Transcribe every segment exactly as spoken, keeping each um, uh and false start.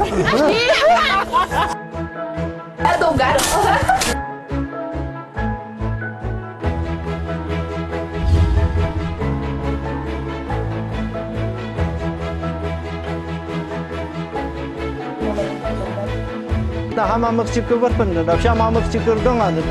I don't got it. ད་ཧ་མ་མི་གཅིག་གི་བུ་སྤུན་འདི་འདྲ། བྱ་མ་མི་གཅིག་གི་སྡོང་ང་འདི།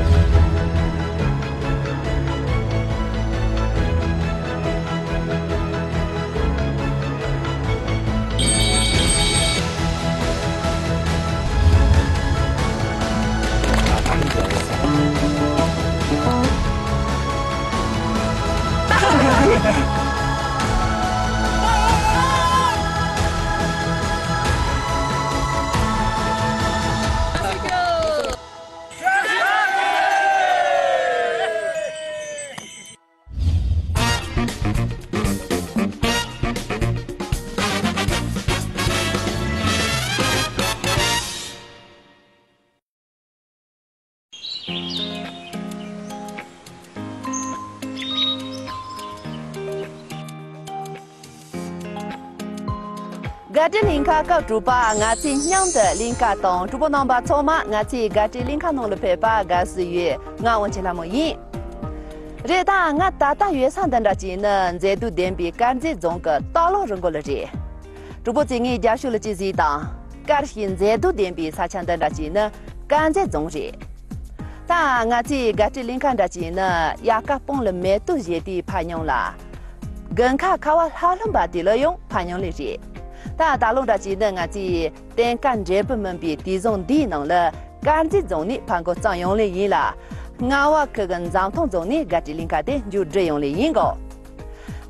དགའ་སྤྲོའི་གླིང་ག་སྐབས་དྲུག་པ། ང་ཚོས་མཉམ་དུ་གླིང་ག་དང་། གྲོགས་པོ་རྣམ་པ་ཚང་མ་ང་ཚོའི་དགའ་སྤྲོའི་གླིང་ག་ནང་ལ་ཕེབས་པར་དགའ་བསུ་ཡོད། ང་དབང་ཆེན་ལྷ་མོ་ཡིན། རེད། ད་ང་ད་ལྟ་ཡོད་ས་འདི་འདྲ་ཅིག་ནི་མཛེས་སྡུག་ལྡན་པའི་དཀར་མཛེས་རྫོང་གི་ལྟག་ལོག་རི་མགོ་ལ་རེད། གྲོགས་པོ་ཚོས་ངའི་རྒྱབ་ཕྱོགས་ལ་ཅི་གཟིགས་དང་། དཀར་ཞིང་མཛེས་སྡུག་ལྡན་པའི་ས་ཆ་འདི་འདྲ་ཅིག་ནི་དཀར་མཛེས་རྫོང་རེད། ད་ང་ཚོའི་དགའ་སྤྲོའི་གླིང་ག་འདྲ་ཅིག་ནི་དབྱར་ཁ་སྤང་ལ་མེ་ཏོག་བཞད་དུས་ཕར་མཉམ་ལ། དགུན་ཁ་ཁ་བ་ལྷབ་ལྷུབ་པ་དེ་ལ་ཡང་ཕར་མཉམ་ལ་རེད། ད་ད་ལོ་འདྲ་ཅིག་ནི་ང་ཚོའི་སྟོན་ཁ་འབྲས་བུ་སྨིན་པའི་དུས་བཟང་འདིའི་ནང་ལ། དཀར་མཛེས་རྫོང་ནས་ཕར་འགོ་བརྩམས་ཡོང་ལེ་ཡིན་ལ། རྔ་བ་ཁུལ་གྱི་འཛམ་ཐང་རྫོང་ནས་དགའ་སྤྲོའི་གླིང་ག་དེ་མཇུག་སྒྲིལ་ཡོང་ལེ་ཡིན་གོ།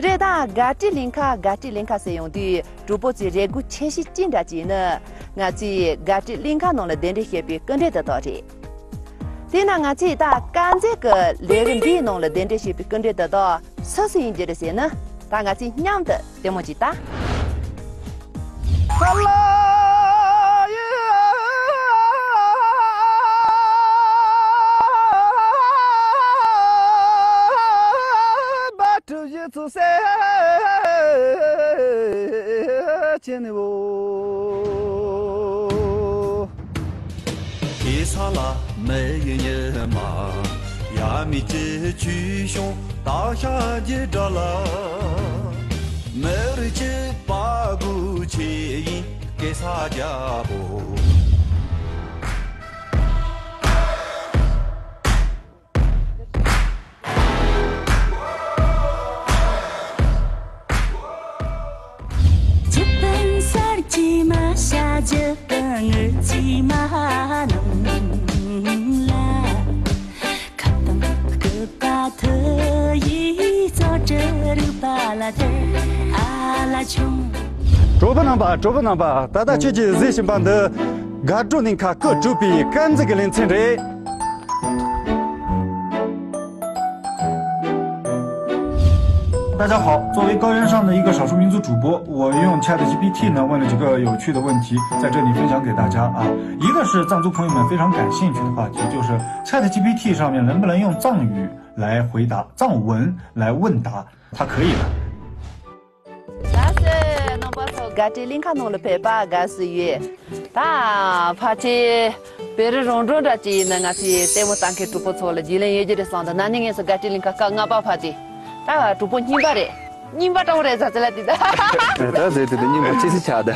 རེད། ད་དགའ་སྤྲོའི་གླིང་ག་དགའ་སྤྲོའི་གླིང་ག་ཟེར་ཡོང་དུས། གྲོགས་པོ་ཚོའི་རེ་སྒུག་ཆེ་ཤོས་ཅི་འདྲ་ཅིག་ནི། ང་ཚོས་དགའ་སྤྲོའི་གླིང་ག་ནང་ལ་གདན་འདྲེན་བྱས་པའི་སྐུ་མགྲོན་དེ་དག་རེད། དེས་ན་ང་ཚོས་ད་དཀར་མཛེས་ཀྱི་ལས་རིམ་འདིའི་ནང་ལ་གདན་འདྲེན་བྱས་པའི་སྐུ་མགྲོན་དེ་དག་སུ་སུ་ཡིན་རྒྱུ་རེད་ཟེར་ན། ད་ང་ཚོས་མཉམ་དུ་ལྟད་མོ་ཅིག་ལྟ། གེ་ས་ལ་མི་ཡི་ཉི་མ། ཡ་མི་ཅི་ཆུ་ཤོང་ད་ཤ་རྒྱུ་འདྲ་ལ། མི་རིགས་ཀྱི་དཔའ་རྒོད་ཆེ་ཡིན་གེ་ས་རྒྱལ་པོ། ཇི་ལྟར་གསར་གྱི་མ་ཤ་ཇི་ལྟར་ངུ་ཅི་མ་ནང་ལ། ཁ་དང་སྐུད་པ་ཐུ་ཡི་རྩོ་གྲི་རུ་པ་ལ་དེར་ཨ་ལ་ཆུང་། གྲོགས་པོ་རྣམ་པ། གྲོགས་པོ་རྣམ་པ། ད་ལྟ་ཁྱོད་ཀྱིས་གཟིགས་བཞིན་པ་འདི་དགའ་སྤྲོའི་གླིང་ག་སྐབས་དྲུག་པའི་དཀར་མཛེས་ཀྱི་ལེ་ཚན་རེད། 大家好，作为高原上的一个少数民族主播，我用 ChatGPT 呢问了几个有趣的问题，在这里分享给大家啊。一个是藏族朋友们非常感兴趣的话题，就是 ChatGPT 上面能不能用藏语来回答，藏文来问答，它可以的。 ལགས་སོ། རྣམ་པ་ཚོ་དགའ་སྤྲོའི་གླིང་ག་ནང་ལ་ཕེབས་པར་དགའ་བསུ་ཡོད། ད་ཕལ་ཆེར་བོད་རིགས་རང་གྲོང་འདྲ་ཅིག་ཡིན་ན། ང་ཚོའི་ལྟད་མོ་ལྟ་མཁན་གྲོགས་པོ་ཚོ་ལ་རྒྱུས་ལོན་ཡོད་རྒྱུ་རེད་བསམ་འདུག་ན་ནིང་ངས་སུ་དགའ་སྤྲོའི་གླིང་ག་སྐབས་ལྔ་པ་ཕལ་ཆེར། ད་གྲོགས་པོ་རྙིང་པ་རེད། རྙིང་པ་འདྲ་བོ་རེད་ཟ་ཙི་ལ་དེ་ད། ད་ཟེར་དུས་དེ་རྙིང་པ་ཅི་སི་ཆགས་ད།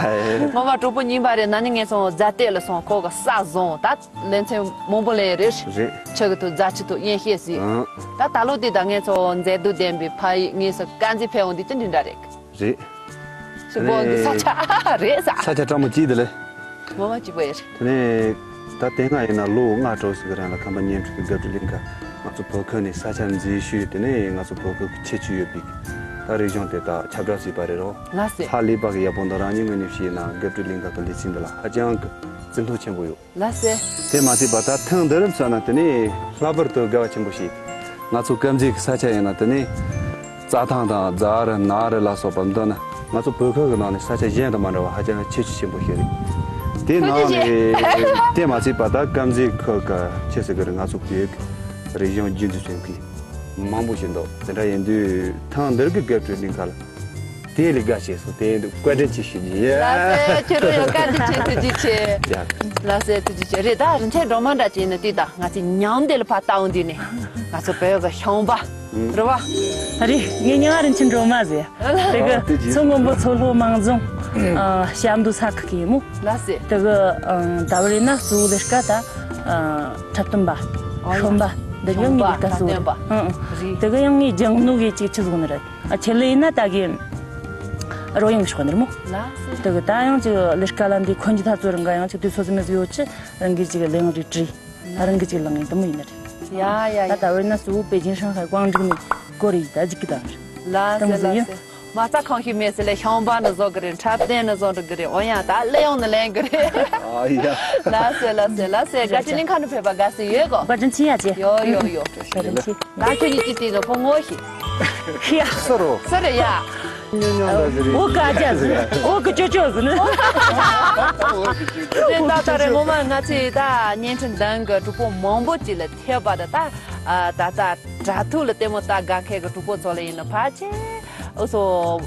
ངོ་མ་གྲོགས་པོ་རྙིང་པ་རེད། ན་ནིང་ངས་སོང་རྫ་སྟོད་ལ་སོང་། ཁོ་གི་ས་བཟུང་། ད་ལེ་ཚན་མང་པོ་ལེན་རེད། རེད། ཆུ་གི་ཐོག་རྫ་ཆུ་ཐོག་གཡས་ཤེས་སི། ཨང་། ད་ད་ལོ་དེ་ད་ངས་སོང་མཛེས་སྡུག་ལྡན་པའི་ཕ་ཡུལ་ངས་སོང་དཀར་མཛེས་ཕེབས་འོང་དུས་ཅི་འདྲ་འདྲ་རེད། རེད། ཞེ་པོ་འདི་ས་ཆ་རེད་ས། ས་ཆ་སྤྲང་མོ་གཅིག་དེ་ལས། ངོ་མ་གཅིག་པོ་ཡོད་རེད། དེ་ནས་ད་དེ་སྔ་ཡིན་ན་ལོ་ལྔ་དྲུག་ཞིག་གི་རིང་ལ་ཁམས་པ་བརྙན་འཕྲིན་གྱི་དགའ་སྤྲོའི་གླིང་ག་ང་ཚོ་བོད་ཁུལ་ནས་ས་ཆ་འཛུལ་ཞུས། དེ་ནས་ང་ཚོ་བོད་ཁུལ་གྱི་ཁྱད་ཆོས་ཡོད་པའི་ད་རིག་གཞུང་དེ་དག་ཁྱབ་བསྒྲགས་བྱས་པ་རེད་རོ། ལགས་སེ། ཧ་ལས་པ་གི་ཡག་པོ་འདུག་རང་ཉིད་ངོས་ནས་བཤད་ན་དགའ་སྤྲོའི་གླིང་ག་གི་ལེ་ཚན་འདི་ལ་ཧ་ཅང་གི་བརྩི་མཐོང་ཆེན་པོ་ཡོད། ལགས་སེ། དེ་མ་ཚད་པ་ད་ཐེངས་འདིར་མཚོན་ན་དེ་ནས་ལྷག་པར་དུ་དགའ་བ་ཆེན་པོ་ཞིག་ང་ཚོ་དཀར་མཛེས་ཀྱི་ས་ཆ་ཡིན་ན་དེ་ནས་རྩྭ་ཐང་དང་རྫ་རི་ནགས་རི་ལ་སོགས་པ་འདི་ནི་ང་ཚོ་བོད་ཁུལ་གྱི་ནང་ནས་ས་ཆ་གཞན་དང་མ་འདྲ་བ་ཧ་ཅང་ཁྱད་ཆོས་ཆེན་པོ་ཞིག་རེད། དེ་ནང་ནས་དེ་མ་ཚད་པ་ད་དཀར་མཛེས་ཁུལ་གྱི་ཆེ་ཟེར་གི་རེད། ང་ཚོ་བོད་ཀྱི་རིག་གཞུང་རྒྱུན་དུ་བྱུང་གི་མང་པོ་ཞིག་འདུག་དེ་འདྲ་ཡིན་དུས་ཐེངས་འདིར་གྱི་དགའ་སྤྲོའི་གླིང་ག་ལ། དེ་ལས་དགའ་བྱས་སོང་། དེ་བཀའ་དྲིན་ཆེ་ཞུ་རྒྱུ་ཡིན། ལགས་སོ། ཁྱོད་རང་ཡང་བཀའ་དྲིན་ཆེ། ཐུགས་རྗེ་ཆེ། ཡ། ལགས་སོ། ཐུགས་རྗེ་ཆེ། རེད། ད་རིན་ཆེན་སྒྲོལ་མ་འདྲ་ཅིག་ཡིན་ན་དུས་ད་ང་ཚོ་ཉམས་དེ་ལ་ཕར་ལྟ་འོང་དུས་ནས་ང་ཚོ་བོད་ཀྱི་ཤིང་པ་རེད་བ། རེད། ངའི་མྱིང་ང་རིན་ཆེན་སྒྲོལ་མ་ཟེར། དེ་གི་ཨ་དེ་ཅི། མཚོ་སྔོན་པོ་མཚོ་ལྷོ་མང་རྫོང་ཨ་ཞབས་མདོ་ས་ཁུལ་གི་ཡིན་མོ། ལགས་སོ། དེ་གི་ཨ་ཟླ་བར་ཡིན་ན་གཙོ་བོ་ལས་ཀ་ད་ཨ་འཁྲབ་སྟོན་པ། ཨོ་ཡ། ཤོམ་པ། འདི་གི་ཤོམ་པ། ངའི་ལས་ཀ་གཙོ་བོ་འཁྲབ་སྟོན་པ། རེད། ཨང་ཨང་། རེད། དེ་གི་ཡང་ངའི་སྦྱང་ནོ་གི་ཅིག་ཆི་ཟིག་ནི་རེད། ཨ་ཆེད་ལས་ཡིན་ན་ད་གི་རོལ་དབྱངས་ཤོག་འདིར་མོ། ལགས་སོ། དེ་གི་ད་ཡང་ཅིག་ལས་ཀ་ལ་འདི་འཁོན་གྱི་ཐ་ཚོ་རང་ག་ཡང་ཅིག་དུས་ཚོད་ཙམ་ཟིག་ཡོད་ཅི། རང་གི་ཅིག་ལས་ཡང་རིག་བྲིས། རང་གི་ཅིག་ལངས་ཡིན་དུ་མོ་ཡིན་ནི་རེད། ཡ་ཡ་ད་ཡ། ད་བར་ན་སུ་པེ་ཅིན་ཧྲང་ཧའེ་ཀོང་ཀྲིག་ནས་གོ་རེ་ཡི་ད་ཅིག་གི་དང་། ལགས་སོ། ལགས་སོ། མ་རྩ་ཁང་ཞིག་མེད་ཟེར་ལས་ཤོང་པ་ནི་བཟོ་གི་རེད། འཁྲབ་སྟོན་ནི་བཟོ་འགྲོ་གི་རེད། འོ་ཡ་ད་གླུ་དབྱངས་ནི་ལེན་གི་རེད། ཨ་ཡ། ལགས་སོ། ལགས་སོ། ལགས་སོ། དགའ་སྤྲོའི་གླིང་ཁ་ནས་ཕེབས་པ་དགའ་བསུ་ཡོད་གོ། བཀའ་དྲིན་ཆེ་ཡ་ཅེ། ཡོ་ཡོ་ཡོ། བཀའ་དྲིན་ཆེ། ད་ཁྱོད་གཉིས་ཀྱིས་དེ་ནི་ཕོ་ངོ་ཞིག་ཧི་ཡ། སུ་རོ། སུ་རེད་ཡ། ཉོ་ཉོ་ལ་ཟེར། འོ་ཀ་ཅ་ཟེར། འོ་ཀི་ཅོ་ཅོ་ཟེར་ནི། དེ་ད་ད་རེ་ངོ་མ་ང་ཚོས་ད་བརྙན་འཕྲིན་འདང་གི་གྲོགས་པོ་མང་པོ་ཅིག་ལ་ཐེབས་པ་ད་ད་ཨ་ད་ད་དྲ་ཐོག་ལ་ལྟད་མོ་ལྟ་དགའ་མཁན་གི་གྲོགས་པོ་ཚོ་ལ་ཡིན་ན་ཕལ་ཆེར་འུ་ཚོ་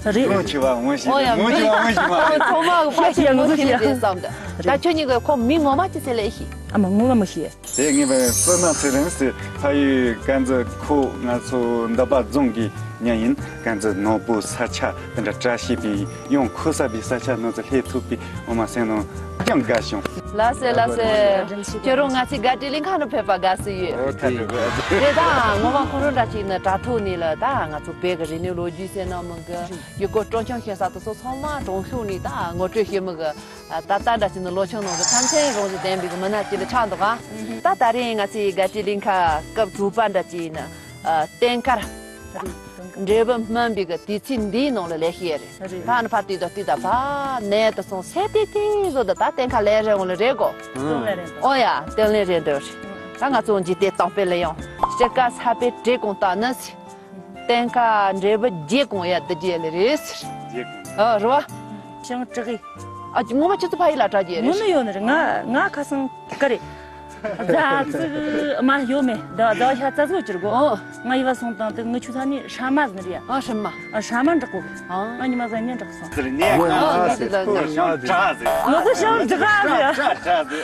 རེད། ངོ་ཆེ་བ་ངོ་ཤེས། ཨོ་ཡ། ངོ་ཆེ་བ་ངོ་ཤེས་མ་རེད། ཚང་མ་གི་ཕལ་ཆེར་ངོ་ཤེས་རེད་བསམ་འདུག་ད་ཁྱོད་གཉིས་ཀྱི་ཁོ་མིང་ངོ་མ་ཅི་ཟེར་ལབ་ཤེས། ཨ་མ་ངོ་མ་མི་ཤེས། དེ་ངེས་པའི་བསོད་ནམས་ཚེ་རིང་ཟེར། ཕ་ཡུལ་ཀན་ཛི་ཁོ་ང་ཚོ་འདབས་པ་རྫོང་གི་མྱི་ཡིན། ཀན་ཛི་ནོར་བུ་ས་ཆ་དེ་འདྲ་བཀྲ་ཤིས་པའི་ཡང་ཁོ་ས་པའི་ས་ཆ་ནང་དུ་སླེབས་ཐུབ་པའི་ངོ་མ་སེམས་ནང་ཅང་དགའ་བྱུང་། ལགས་སེ་ལགས་སེ། ཁྱོད་རང་ང་ཚོའི་དགའ་སྤྲོའི་གླིང་ཁ་ནང་ཕེབས་པ་དགའ་བསུ་ཡོད། ཨོ་ཐུགས་རྗེ་ཆེ། དེ་དང་ངོ་མ་ཁོ་རང་འདྲ་ཅིག་ནི་དྲ་ཐོག་ནས་ལ་ད་ང་ཚོ་བོད་ཀྱི་རིག་གནས་ལོ་རྒྱུས་ཟེར་ན་མི་དགོས། ཡུལ་སྐོར་སྤྲོ་འཆམ་ཤེས་ས་དེ་ཚོ་ཚང་མ་གྲོང་ཤུགས་ནས་ད་ངོ་སྤྲོད་བྱེད་མི་དགོས། ད་ལྟ་འདྲ་ཅིག་ནི་ལོ་ཆུང་ནང་དུ་ཐམས་ཅད་རང་བཞིན་ལྡན་པའི་མི་སྣ་ཅིག་ལ་ཆགས་འདུག་ག་ད་ད་རིང་ང་ཚོའི་དགའ་སྤྲོའི་གླིང་ཁ་སྐབས་དྲུག་པ་འདྲ་ཅིག་ནི་ཨ་བསྟན་མཁར་འབྲས་བུ་སྨིན་པའི་གི་དུས་ཚིགས་འདིའི་ནང་ལ་ལས་ཤེས་རེད། ད་ནི་ཕར་དུས་དང་དུས་དང་ཕ་ནས་དུ་སོང་སེ་དེ་དེ་བཟོ་ད་ད་བསྟན་མཁར་ལས་རེ་འོང་ལ་རེད་གོ། ཨོ་ཡ་བསྟན་ལས་རེད་འདོད་རེད། ད་ང་ཚོ་འཇིག་རྟེན་དང་པོའི་ལ་ཡང་སྤྱིར་ཀ་ས་པའི་བྲེ་གོང་ལྟ་ནི། བསྟན་མཁར་འབྲས་བུ་རྒྱས་གོང་ཡ་འདི་རྒྱས་ལེ་རེད་ཟེར། རྒྱས་གོང་། ཨ་རེད་བ། ཅང་དྲག་གི་ཨ་ཅི་ངོ་མ་ཁྱེད་ཚོ་ཕ་ཡུལ་ལ་དྲག་རྒྱས་རེད། ངོ་མ་ཡོད་ནི་རེད། ང་ང་ཁ་སང་ག་རེད། རྫ་ཙིག་མ་ཡོད་མེད་ད་ཟླ་བ་ཤ་རྩ་ཚོ་ཅིར་གོ། ཨོ། ང་ཡི་བ་སོང་དང་དེ་ངི་ཆུ་ཚ་ནི་ཧྲ་མ་ཟིན་རེད། ཨ་ཧྲ་མ། ཨ་ཧྲ་མ་འདྲག་གོ། ཨ། ང་ཉི་མ་ཟ་ཉན་འདྲག་སོང་། ཟེར་ནས་ཨ་ང་ཟེར་ཁོ་ཤང་དྲག་ཟེར། ང་ཚོ་ཤང་དྲག་ཟེར།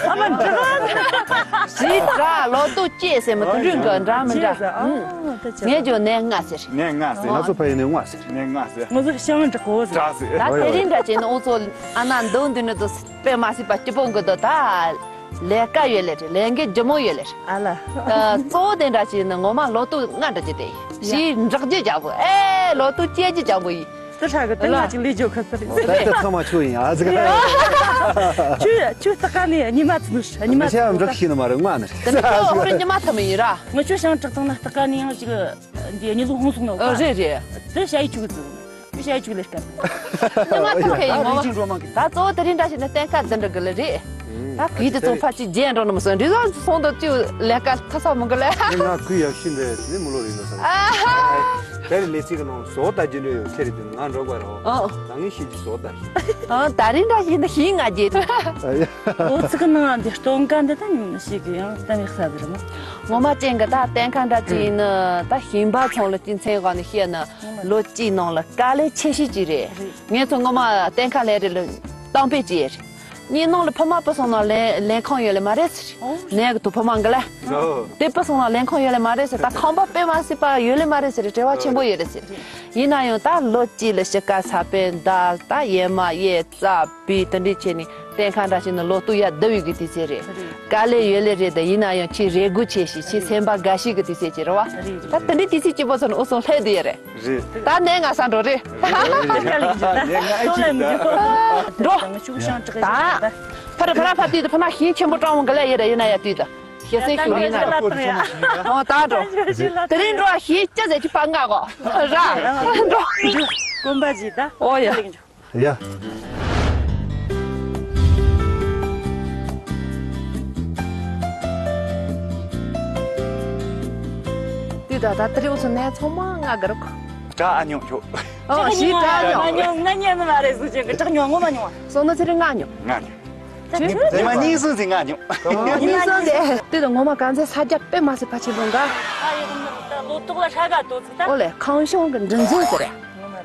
ཨ་མ་དྲག་ཟེར། ཞི་དྲག་ལོ་ཏོག་སྐྱེས་ཟེར་མི་དུ་འདྲུན་གི་འདྲ་མི་འདྲ། ངས་ཇོ་ནས་ང་ཟེར། ནས་ང་ཟེར། ང་ཚོ་ཕ་ཡུལ་ནས་ང་ཟེར། ནས་ང་ཟེར། ང་ཚོ་ཤང་དྲག་གོ་ཟེར། དྲག་ཟེར། ད་དེ་རིང་འདྲ་བྱས་ན་འུ་ཚོ་ཨ་ན་འདུག་འདུག་ནི་དུ་དཔེ་མ་སྲིད་པ་སྐྱིད་པོ་འགི་དུ་ད། ལས་ཀ་ཡོད་ལེ་རེད། ལས་འགན་ལྗིད་མོ་ཡོད་ལེ་རེད། ཨ་ལ། ཨ་གཙོ་བོ་དེ་འདྲ་ཞིག་ནི་ངོ་མ་ལོ་ཏོག་ལྔ་འདྲ་ཅིག་དེ་ཡིན། ཞེས་འབྲག་རྒྱུ་རྒྱ་པོ་ཨེ་ལོ་ཏོག་སྐྱེ་རྒྱུ་རྒྱ་པོ་ཡིན། དེ་ཧྲ་གི་དེ་ང་ཅིག་ལས་ཇོ་ཁ་ས་རེད། ད་ལྟ་ཚང་མ་ཆོས་ཡིན་ཨ་ཟིག་ཆུ་ཆུ་ལྟ་ག་ནས་ཉི་མ་ཚུ་ནུ་ཉི་མ་ཚུ་ཤ་འབྲག་ཤི་ནི་མ་རེད། ལྔ་ནི་རེད། དེ་ནི་ཁྱོད་ཧོ་རེ་ཉི་མ་ཐུ་མི་ཡིན་ར། ང་ཆུ་ཤང་བྲག་ཐང་ན་ལྟ་ག་ནས་ཡང་ཅིག་འདི་གཉིད་ལུག་ཧོང་སོང་ནོ། ཨ་རེད་རེད། དེ་ཤ་ཡི་ཆུ་གི་ཚུ། མི་ཤ་ཡི་ཆུ་ལས་ཀ། ཉི་མ་ཐུག་ཁེ་ཡིན་མོ། ད་གཙོ་བོ་དེ་རིང་འདྲ་ཞིག་ནི་བསྟན་མཁར་འདི་འདྲ་གི་ལ་རེད། ད་གི་དེ་ཚོ་ཕ་ཅི་རྒྱན་འགྲོ་ནི་མི་སོང་འདི་ཚོ་སོང་དུ་ཅུ་ལས་ཀ་ཐ་ས་མི་གི་ལ། ང་གུ་ཡག་ཤི་འདྲ་ནི་མི་ལོ་རིང་ནི་སོང་། ཨ་ཧ། དེ་རིང་ལས་ཚིག་གི་ནང་བཟོ་ལྟ་རྒྱུ་ནི་ཡོད་ཁེ་རེད་དེ་ང་འགྲོ་ག་རོ། ཨ་ད་ངས་ཤི་ཅི་བཟོ་ལྟ་ཤི། ཨ་ད་རིང་འདྲ་ཞིག་ནི་ཤི་ང་རྒྱལ། ཨོ་ཚིག་གི་ནང་འདི་སྟོན་ཀ་འདི་ད་ཉུང་ནི་ཤི་གི་ཡང་གཏན་ཡག་ས་འདི་རེད་མོ། ངོ་མ་ཅན་གི་ད་བསྟན་མཁར་འདྲ་ཅིག་ཡིན་ནི་ད་ཞིང་པ་ཚོང་ལ་ཅི་མཚན་ག་ནི་ཤི་ནི། ལོ་གཅིག་ནང་ལ་དཀའ་ལས་ཆེ་ཤོས་ཅིག་རེད། ངས་ཚོ་ངོ་མ་བསྟན་མཁར་ལས་རེད་ལ་གཏམ་དཔེ་ཅིག་ཡོད་རེད། ངའི་ནང་ལ་ཕ་མ་སྤུ་སོང་ན་ལས་ལས་ཁང་ཡོད་ལེ་མ་རེད་ཟེར། ནས་གི་དུ་ཕ་མ་འགི་ལ། དེ་སྤུ་སོང་ན་ལས་ཁང་ཡོད་ལེ་མ་རེད་ཟེར། ད་ཁང་པ་དཔེ་མ་སྲིད་པ་ཡོད་ལེ་མ་རེད་ཟེར། བྲེལ་བ་ཆེན་པོ་ཡོད་རེད་ཟེར། ཡིན་ན་ཡང་ད་ལོ་གཅིག་ལ་ཕྱི་ཀ་ས་པན་དར་ད་ཡེ་མ་ཡེ་རྩ་བི་དེ་འདྲས་བྱས་ནས། བསྟན་མཁར་འདྲ་ཞིག་ནི་ལོ་ཏོག་ཡ་བསྡུ་བའི་གི་དུས་ཚོད་རེད། དཀའ་ལས་ཡོད་ལེ་རེད་དེ་ཡིན་ན་ཡང་ཁྱེད་རེ་སྒུག་ཆེ་ཞིག་ཁྱེད་སེམས་པ་དགའ་ཤོས་གི་དུས་ཚོད་ཅིག་རེད་བ། ད་དེ་འདྲའི་དུས་ཚོད་སྐྱིད་པོ་ཚོ་ནི་འུ་སོང་སླེབས་དུས་ཡ་རེད། ད་ནས་ང་ས་འགྲོ་རེད། འགྲོ། ད་ཕ་ར་ཕ་ར་ཕ་དུས་དུ་ཕ་མ་ཞིང་ཆེན་པོ་སྤྲང་བོ་འགི་ལ་ཡོད་རེད། ཡིན་ན་ཡ་དུས་དུ་ཞེ་སེ་ཞུ་ཡིན་ན་རེད། ཨོ་ད་འགྲོ། དེ་རིང་འགྲོ་ཞིང་སྐྱ་ཟེར་གྱི་ཕ་ང་གོ་ར་འགྲོ། དགོན་པ་ཞིག་ད། ཨོ་ཡ། ཡ། དུས་ད་ད་དེ་རིང་ཚོ་ནས་ཚང་མ་ང་གི་རོགས། བཀྲ་ཨ་ཉོ་ཁྱོ། ཨོ་ཞི་བཀྲ་ཨ་ཉོ། ང་ཉོ་ང་ཉོ་ནི་མ་རེད་སུ་ཅན་གི་བཀྲ་ཉོ་ངོ་མ་ཉོ། སོང་ན་ཚེ་རིང་ང་ཉོ། ང་ཉོ། ཉི་མ་གཉིས་སུ་ཟིན་ང་ཉོ། གཉིས་སུ་ཟིན་དུས་ད་ངོ་མ་གང་ཚེ་ས་རྒྱ་དཔེ་མ་སྲིད་ཕ་ཆེན་པོ་འགའ། ཨ་ཡོ་ལོ་ཏོག་ལ་ཧྲ་ག་ཏོ་ཚིག་ད། ཨོ་ལེ་ཁང་ཤོང་གི་འདྲི་འཛུལ་ཟེར་རེད།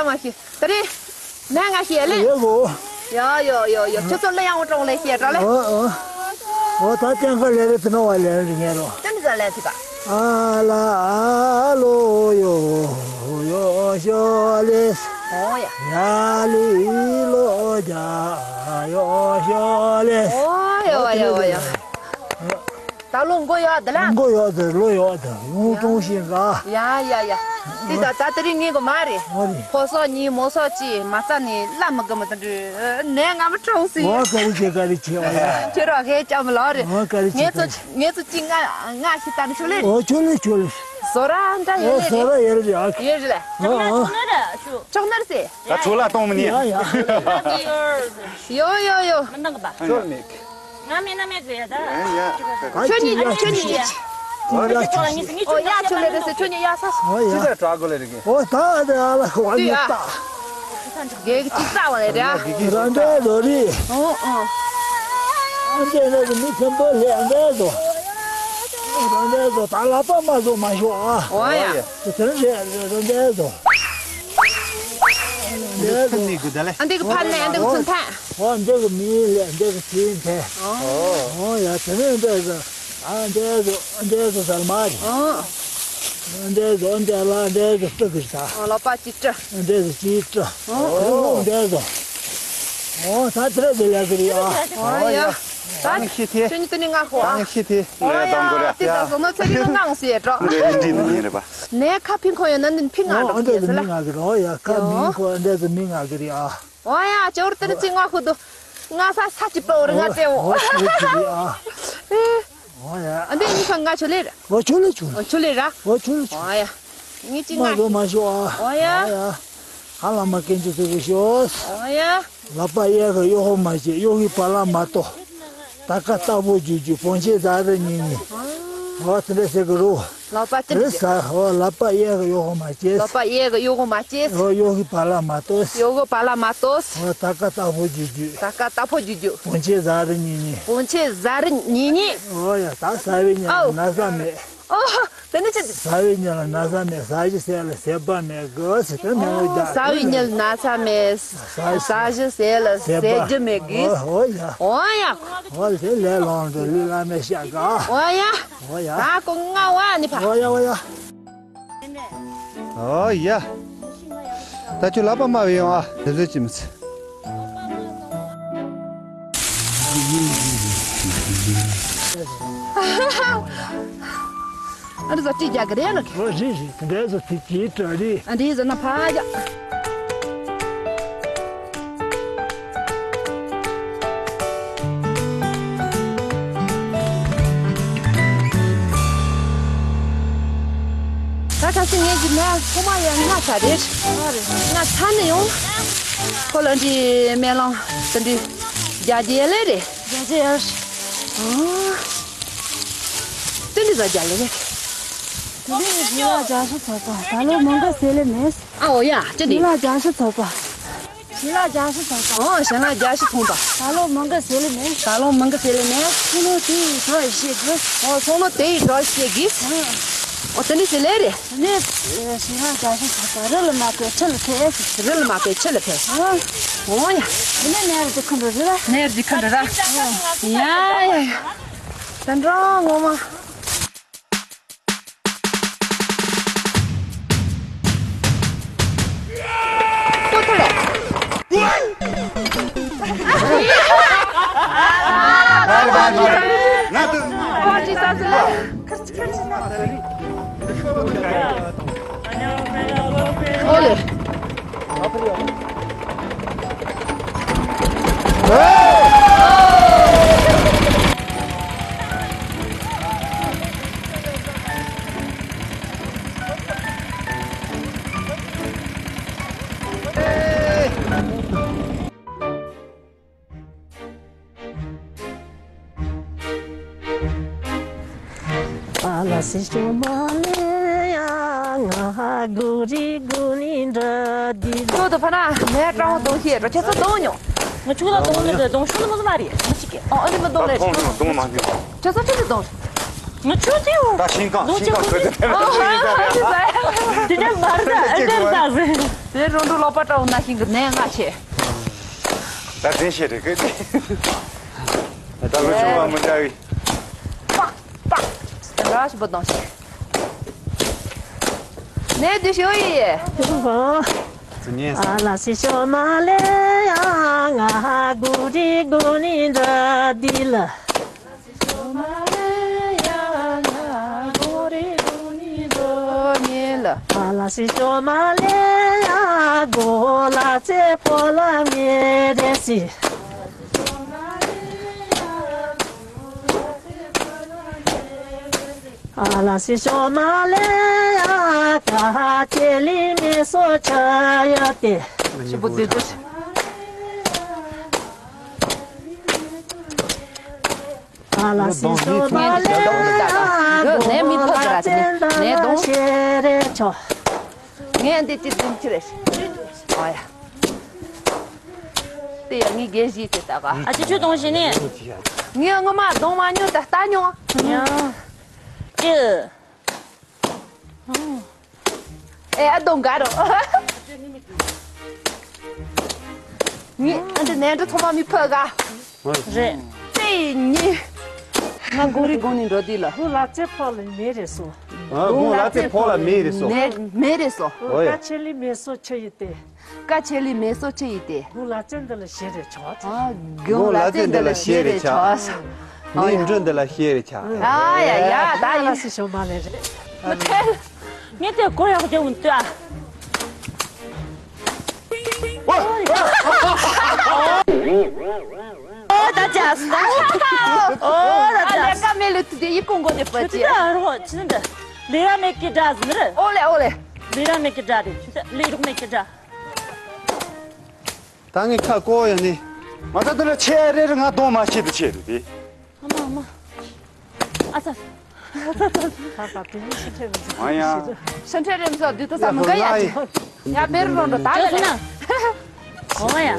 ལྟ་མ་ཤེས། ད་རེས། ནས་ང་ཤེས་ལེ། ཡོད་གོ། ཡོ་ཡོ་ཡོ་ཡོ། ཁྱོད་ཚོ་ལེ་ཡང་འོང་གྲོང་ལེ་ཤེས་ར་ལེ། ཨོ་ཨོ། ཨོ་ད་སྟོན་ཁ་ལེ་རེ་ཚེ་ནོ་བ་ལེ་རེ་ངེ་རོ། ཏན་ཟ་ལེ་ཐི་ག། ཨ་ལ་ཨ་ལོ་ཡོ་ཡོ་ཤོ་ལེ། ཨོ་ཡ། ཡ་ལི་ལོ་ཇ་ཡོ་ཤོ་ལེ། ཨོ་ཡ་ཨོ་ཡ་ཨོ་ཡ། ད་ལོ་མགོ་ཡོད་དེ་ལ། མགོ་ཡོད་དེ་ལོ་ཡོད་དེ་ཡོང་ཀྲོང་ཞིག་ག། ཡ་ཡ་ཡ། དེ་ད་ད་དེ་རིང་ངེད་གོ་མ་རེད། ཨོ་རེད། ཕོ་སོགས་ཉིན་མོ་སོགས་ཀྱིས་མ་རྩ་ནས་བླ་མི་དགོས་མི་དང་འདྲ་ནས་ང་མི་གྲོངས་སི། ཨོ་ག་རེ་བྱེད་ག་རེ་བྱེད་ཨོ་ཡ། ཁྱོད་རང་ཧེ་ཅམ་ལོ་རེད། ཨོ་ག་རེ་བྱེད་ངེད་ཚོ་ག་རེ། ངེད་ཚོ་གཅིག་ང་ང་ཞིག་ལྟ་ནི་ཆོག་ལེ། ཨོ་ཆོག་ལེ་ཆོག་ལེ། བཟོ་ར་འདྲ་ཨོ་ཡོད་ལེ་བཟོ་ར་རེད། ཡོད་རེད་ཨ། ཡོད་རེད་ལེ། ཨོ་ཨོ། ཅོག་ནར་སི། ད་ཆོག་ལ་གཏོང་མི་ཉན། ཡ་ཡ། ཡོ་ཡོ་ཡོ། མི་འདང་གི་པ། ཆོག་མེད། ང་མེད་ན་མེད་དགོས་ཡ་ད། ཨེ་ཡ། ཁྱོད་གཉིས་ཁྱོད་གཉིས། ཨོ་ཡ་ཆོག་ལེ་རེད་ཟེར་ཁྱོད་གཉིས་ཡ་ས། ཨོ་ཡ། ཅི་ལ་གྲག་གོ་ལེ་རེད་གི། ཨོ་ད་ཨ་དེ་ཨ་ལ་ཁོ་བ་ཉི་ལྟ། རྒྱལ་གྱི་ཅི་ཙག་བ་ལེ་རེད་ཨ། རང་འདྲ་རོ་རི། ཨོ་ཨོ། ཨ་འདྲ་ནས་མི་ཆེན་པོ་ལེ་ཨ་འདྲ་དོ། ཨ་འདྲ་དོ་ད་ལག་པ་མ་བཟོ་མ་ཤོག་ཨ། ཨོ་ཡ། དེ་རེད་རོ་འདྲ་དོ། འདྲ་དོ། ཨ་འདི་གི་ཕར་ནས་ཨ་འདི་གི་ཚུན་ཐན། ཨོ་འདི་གི་མི་ལེ་འདི་གི་ཚུན་ཐན། ཨོ་ཡ་དེ་རེད་འདྲ་དོ། ཨ་འདྲ་དོ་འདྲ་དོ་ཟར་མ་རེད། ཨོ། འདྲ་དོ་འདྲ་ལ་འདྲ་དོ་སྟུ་གི་ས། ཨོ་ལག་པ་ཅི་སྤྲ། འདྲ་དོ་ཅི་སྤྲ། ཨོ་འདྲ་དོ། ཨོ་ད་དེ་རེད་དེ་ལ་གི་རེད་ཨ། ཨོ་ཡ། ད་ཁྱོད་གཉིས་དེ་ནི་ང་ཧོ་ཨ། ཨོ་ཡ་དེ་ད་བཟོ་ན་ཚེ་རིང་ནང་ཟེར་འགྲོ། འདྲ་རེད་འདྲ་ནི་རེད་པ། ནས་ཁ་ཕིང་ཁོ་ཡོད་ན་ནི་ཕིང་ང་འགྲོ་ཟེར་ལ། ཨོ་འདྲ་དོ་མི་ང་གི་རེད། ཨོ་ཡ་ཁ་མིང་ཁོ་འདྲ་དོ་མི་ང་གི་རེད་ཨ། ཨོ་ཡ། ཅོར་ཏེ་ནི་ཚིག་ང་ཁུ་དུ། ང་ས་ས་ཅི་པའོ་རི་ང་ཏེའོ། ཨོ་ཡ། ཨ་འདི་ནི་ཁ་ང་ཆུ་ལེ་ར། ཨོ་ཆུ་ལེ་ཆུ་ལེ། ཨོ་ཆུ་ལེ་ར། ཨོ་ཆུ་ལེ་ཆུ། ཨོ་ཡ། ངི་ཅི་ང་། མ་གོ་མ་ཤོ་ཨ། ཨོ་ཡ། ཨོ་ཡ། ཧ་ལ་མ་ཀེན་ཅུ་ཚུ་གི་ཤོ། ཨོ་ཡ། ལག་པ་གཡས་ཀ་གཡོག་པོ་མ་བྱེད། གཡོག་གི་བར་ལ་མ་གཏོགས། ད་ཀ་རྟག་པོ་རྒྱུག་རྒྱུག་བོན་ཆེ་ཟ་རེ་ཉིན་ཉིན། ཨོ་དེ་འདྲ་ཟེར་གི་རོ། ལག་པ་ཅི་རེད་ཟ། ཨོ་ལག་པ་གཡས་ཀ་གཡོག་པོ་མ་བྱེད། ལག་པ་གཡས་ཀ་གཡོག་པོ་མ་བྱེད། ཨོ་གཡོག་གི་བར་ལ་མ་གཏོགས། གཡོག་གི་བར་ལ་མ་གཏོགས། ཨོ་ད་ཀ་རྟག་པོ་རྒྱུག་རྒྱུག་ད་ཀ་རྟག་པོ་རྒྱུག་རྒྱུག་བོན་ཆེ་ཟ་རེ་ཉིན་ཉིན། བོན་ཆེ་ཟ་རེ་ཉིན་ཉིན། ཨོ་ཡ་ད་ཟ་བའི་ཉིན་ཨོ། ན་ཟ་མེད། ཨོ། དེ་ནི་ཅི། ཟ་བའི་ཉིན་ལ་ན་ཟ་མེད། ཟ་བཞིན་ཟས་ལ་ཟད་པ་མེད་གི་ཟེར་དེ་མེད་ལོ་རྒྱག་ཟ་བའི་ཉིན་ལ་ན་ཟ་མེད། ཟ་བཞིན་ཟས་ལ་ཟད་པ་མེད་གི། ཨོ་ཡ། ཨོ་ཡ། ཨོ་དེ་ལས་ལོང་དུ་ལུས་བླ་མའི་ཤག་ག་ཨོ་ཡ། ཨོ་ཡ། ད་ཀོ་ང་བ་ནི་ཕ། ཨོ་ཡ་ཨོ་ཡ། ཨོ་ཡ། ད་ཁྱོད་ལག་པ་དམར་བའི་ཡོང་ཨ། དེ་ཚོད་ཅི་མི་ཚེ། ཨ་རི་ཟ་ཏི་རྒྱག་གི་རེད་ལ། ཨོ་རི་རི་འདྲ་ཟ་ཏི་ཅི་ཏྲ་རི། ཨ་འདི་ཟ་ན་ཕ་ཡ། ད་ག་སེ་ངེད་ཀྱི་ནས་ཁོ་མ་ཡང་ང་ཚ་རེད། ང་ཚ་ནས་ཡོང་། ཁོ་ལ་འདི་མེ་ལོང་དེ་འདི་རྒྱ་རྒྱལ་ལེ་རེད། རྒྱ་རྒྱལ། ཨ། དེ་འདི་ཟ་རྒྱ་ལེ་རེད། དེ་ནས་ཞི་ལ་རྒྱ་ཤི་ཚོགས་པ་ད་ལོ་མང་ག་ཟེ་ལེ་མེད། ཨ་འོ་ཡ་ཅི་འདི། ཞི་ལ་རྒྱ་ཤི་ཚོགས་པ། ཞི་ལ་རྒྱ་ཤི་ཚོགས་པ། ཨོ་ཞི་ལ་རྒྱ་ཤི་ཚོགས་པ། ད་ལོ་མང་ག་ཟེ་ལེ་མེད། ད་ལོ་མང་ག་ཟེ་ལེ་མེད། ཚོང་ལོ་དེ་ཡི་གྲོགས་བཤད་གི། ཨོ་ཚོང་ལོ་དེ་ཡི་གྲོགས་བཤད་གི། ཨོ་དེ་ནི་ཟེ་ལེ་རེད། དེ་ནས་ཞི་ལ་རྒྱ་ཤི་ཚོགས་པ་རི་ལ་མ་པའི་ཁྲི་ལ་ཕེབས། རི་ལ་མ་པའི་ཁྲི་ལ་ཕེབས། ཨོ་ཡ། དེ་ནས་ནེ་རི་དེ་ཁུ་འགྲོ་རི་ར། ནེ་རི་དེ་ཁུ་འགྲོ་ར། ཡ་ཡ་ཡ། ད་འགྲོ་ངོ་མ། ཨ་ལ་སི་ཤོ་མ་ལེ་ཡ་ང་གུ་རི་གུ་ནི་འདྲ་དི་ལ། ཁྱོད་དུ་ཕ་ན་མེ་ཀྲང་དོང་ཤེས་རོ་ཁྱེད་ཚོ་དོང་ཉོ། ང་ཆུ་ལ་དོང་ནི་དོང་ཤུ་ནི་མོ་ཟ་མ་རེད་མ་ཅིག་གི། ཨ་ཨ་ནི་མ་དོང་ལེ། ཁྱེད་ཚོ་ཁྱེད་ཚོ་དོང་། ང་ཆུ་དེའོ། ད་ཤིང་ཀང་ཤིང་ཀང་གོས་དེ་ཕེབས་ཏུ་ཡིན་ད་རེད། དེ་ནས་མར་ད་ཨ་ཅེ་ཟ་ཟེ། དེ་རོང་འབྲོག་ལོག་པ་ཀྲང་ན་ཤིང་གི་ནས་ང་ཆེ། ད་དེ་ཤེས་རེད་གི། ད་ལོ་ཆུང་བ་མི་འདྲ་བའི། པག་པག་དེ་འདྲ་ཞིག་པོ་གཏོང་ཤིག་ནས་དུ་ཤོ་ཡི། ཨ་ལ་སི་ཤོ་མ་ལེ་ཡ་ང་གུ་རི་གུ་ནི་འདྲ་དི་ལ། ཨ་ལ་སི་ཤོ་མ་ལེ་ཡ་གོ་ལ་ཚེ་པོ་ལ་མེ་རེ་སི། ཨ་ལ་སི་ཤོ་མ་ལེ་ཡ་ཀ་ཆེ་ལི་མེ་སོ་ཆ་ཡ་ཏེ། ཞིབ་པོ་དེ་དེ། ཨ་ལ་སི་ཤོ་མ་ལེ་ཡ་གོ་ལ་ཚེ་ད་ཤེ་རེ་ཆོ། ངས་འདི་ཅི་འཛིན་ཅི་རེད། ཨ་ཡ། དེ་ཡ་ངའི་རྒན་གཞིས་དེ་ལྟ་ག་ཨ་ཅེ་ཆུ་གཏོང་ཞིག་ནི། ངས་ངོ་མ་གཏོང་མ་མྱོང་ད་ལྟ་མྱོང་། ཡ། ཅི། ཨེ་ཨ་གཏོང་ག་རོ། ངས་ཨ་འདི་ནས་འགྲོ་ཚང་མ་མི་ཕོད་ག་རེད། དེ་ཉིད། ང་གོང་རི་གོང་ནས་འགྲོ་དུས་ལ། ཁོ་ལ་རྩེ་ཕོག་ལ་མེ་རེད་སོ། ཨ་ཁོང་ལ་རྩེ་ཕོག་ལ་མེ་རེད་སོ། མེ་མེ་རེད་སོ། ཨོ་ཡ། ཁ་ཆེ་ལི་མེ་སོ་ཆེ་ཡི་སྟེ། ཀ་ཆེ་ལི་མེ་སོ་ཆེ་ཡི་སྟེ། ཁོང་ལ་རྩེ་འདི་ལ་ཞེ་རེ་ཆོག་ཨ་ཁོང་ལ་རྩེ་འདི་ལ་ཞེ་རེ་ཆོག་མེ་འགྲོ་འདི་ལ་ཞེ་རེ་ཆོག་ཨ་ཡ་ཡ་ད་ཡིན། སི་ཤོ་མ་ལེ་རེད། མི་ཐལ། ངས་དེ་གོ་ཡག་རྒྱབ་འདུག་ཨ། ཨོ་ད་ཅག་ཨོ་ད་ཨ་ལས་ཀ་མེད་ལུ་དུ་དེ་ཡི་ཀོང་གོ་དེ་པ་ཅི། ད་རོ་ཅི་འདྲ། ལས་ཡ་མེད་ཀི་འདྲ་ཟིན་རེད། ཨོ་ལེ་ཨོ་ལེ། ལས་ཡ་མེད་ཀི་འདྲ་རེད། ཅི་ད་ལས་རོགས་མེད་ཀི་འདྲ། ད་ངས་ཁ་བསྐོར་ཡ་ནི། ང་ད་དེ་ལ་ཆེ་རེ་རེ་ང་གདོང་མ་ཤེས་དུ་ཆེ་རེ་དེ། ཨ་མ་ཨ་མ། ཨ་ཚ། ཨ་ཡ། ཤ་འཕྲད་རེམ་སོ་དུས་ད་ས་མི་འགའ་ཡ་ཅིག་ཡ་བེར་རོ་འགྲོ་ད་ལ་རེ། ཨོ་མ་ཡ།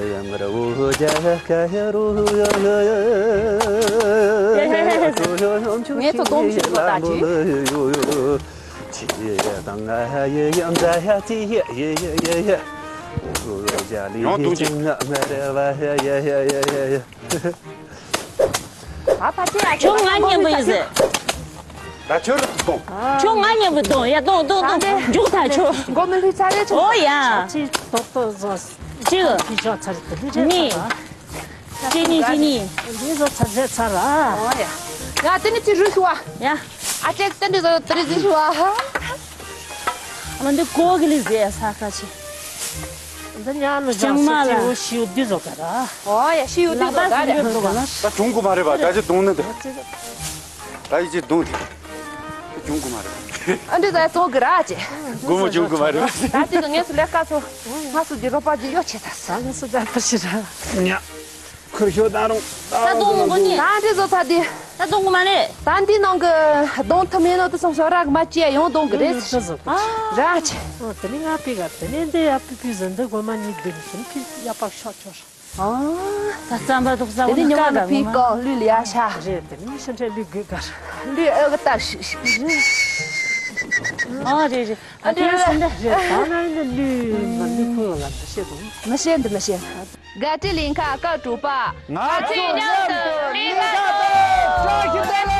ངས་ཚོ་གདོང་ཞིག་ལོ་ད་ཅིག་ཡོང་དུ་ཅིག་ཨ་ཕ་ཅི་ཡ་ཁྱོད་ང་མཉམ་པོ་ཡིན་ཟེར། ད་ཁྱོད་རུ་གཏོང་། ཁྱོད་ང་མཉམ་པོ་གཏོང་ཡ་གཏོང་གཏོང་གཏོང་མཇུག་ཐག་ཆོད། མགོ་མི་ལུས་ཚར་རེ་ཆོད། ཨོ་ཡ། ཅི་ཏོག་ཏོག་བཟོ། གཅིག་གཉིས། གཅིག་གཉིས་གཅིག་གཉིས། འདི་བཟོ་ཚར་རེ་ཚར་ར། ཨོ་ཡ། ཡ་དེ་ནི་ཅི་རུ་ཤུ་བ། ཡ། ཨ་ཅེག་ཏན་ཏན་ཟེར་ཏི་རི་ཟི་ཤུ་ཨ། ཨ་མ་འདི་ཀོ་གི་ལི་ཟེ་ས་ཁ་ཆེ། འདི་ཉག་ནི་ཅང་མ་ལ། ཤིའུ་དུས་ཟོ་ག་ར། ཨོ་ཡ་ཤིའུ་དུས་ཟོ་ག་ར། ད་བྱུང་གི་མ་རེད་པ་ད་ཅི་གདོང་ནི་འདི། ད་ཡི་ཅི་གདོང་དེ། བྱུང་གི་མ་རེད་པ། ཨ་འདི་ཟ་ཙོ་གི་ར་ཅེ། དགོང་མོ་བྱུང་གི་མ་རེད་པ། ད་ཅི་གི་ངས་སུ་ལས་ཀ་ཚོ། ང་སུ་འདི་རོགས་པ་ཅི་ཡོ་ཆེ་ད་ས། ང་སུ་ད་པ་ཤི་ར། ཉག་ཁུར་ཤོ་ད་རུང་། ད་གདོང་མོ་གོ་ནི། ད་འདི་བཟོ་ཚ་འདི། ད་གདོང་མོ་མ་ནི། ད་འདི་ནང་གི་གདོང་ཐུ་མེ་ནོ་དུ་སོང་ཤོ་རག་མ་ཅི་ཡོང་གདོང་གི་རེད། ཨ། ར་ཆེ། ཨོ་དེ་ནི་ང་པི་ག་དེ་ནི་འདི་ཡ་པི་པི་ཟིན་འདི་གོ་མ་ནི་འདི་ནི་ཕི་ཡ་པག་ཤོ་ཆོ་ཤོ། ཨ། ད་རྩམ་པ་དུག་ས་དེ་ནི་ཉོ་མ་ལ་ཕི་ཀ་ལུས་ལ་ཡ་ཤ། རེད་དེ་ནི་ཤ་འཕྲད་ལུས་དགོས་ག་ར། ལུས་ཨ་ག་ལྟར་ཤིག་ཤིག་ཤིག་ཨ་རེད་རེད། ཨ་དེ་ཡང་སེམས་ད་རེད་ད་ན་ཡིན་ན་ལུས་མ་ལུས་ཕུང་ལ་མ་ཤེས་དང་། མ་ཤེས་འདི་མ་ཤེས། དགའ་སྤྲོའི་གླིང་ཁ་སྐབས་དྲུག་པ། ང་ཚོ་མཉམ་དུ་གླིང་ཁ་ཐོག་བཀྲ་ཤིས་བདེ་ལེགས།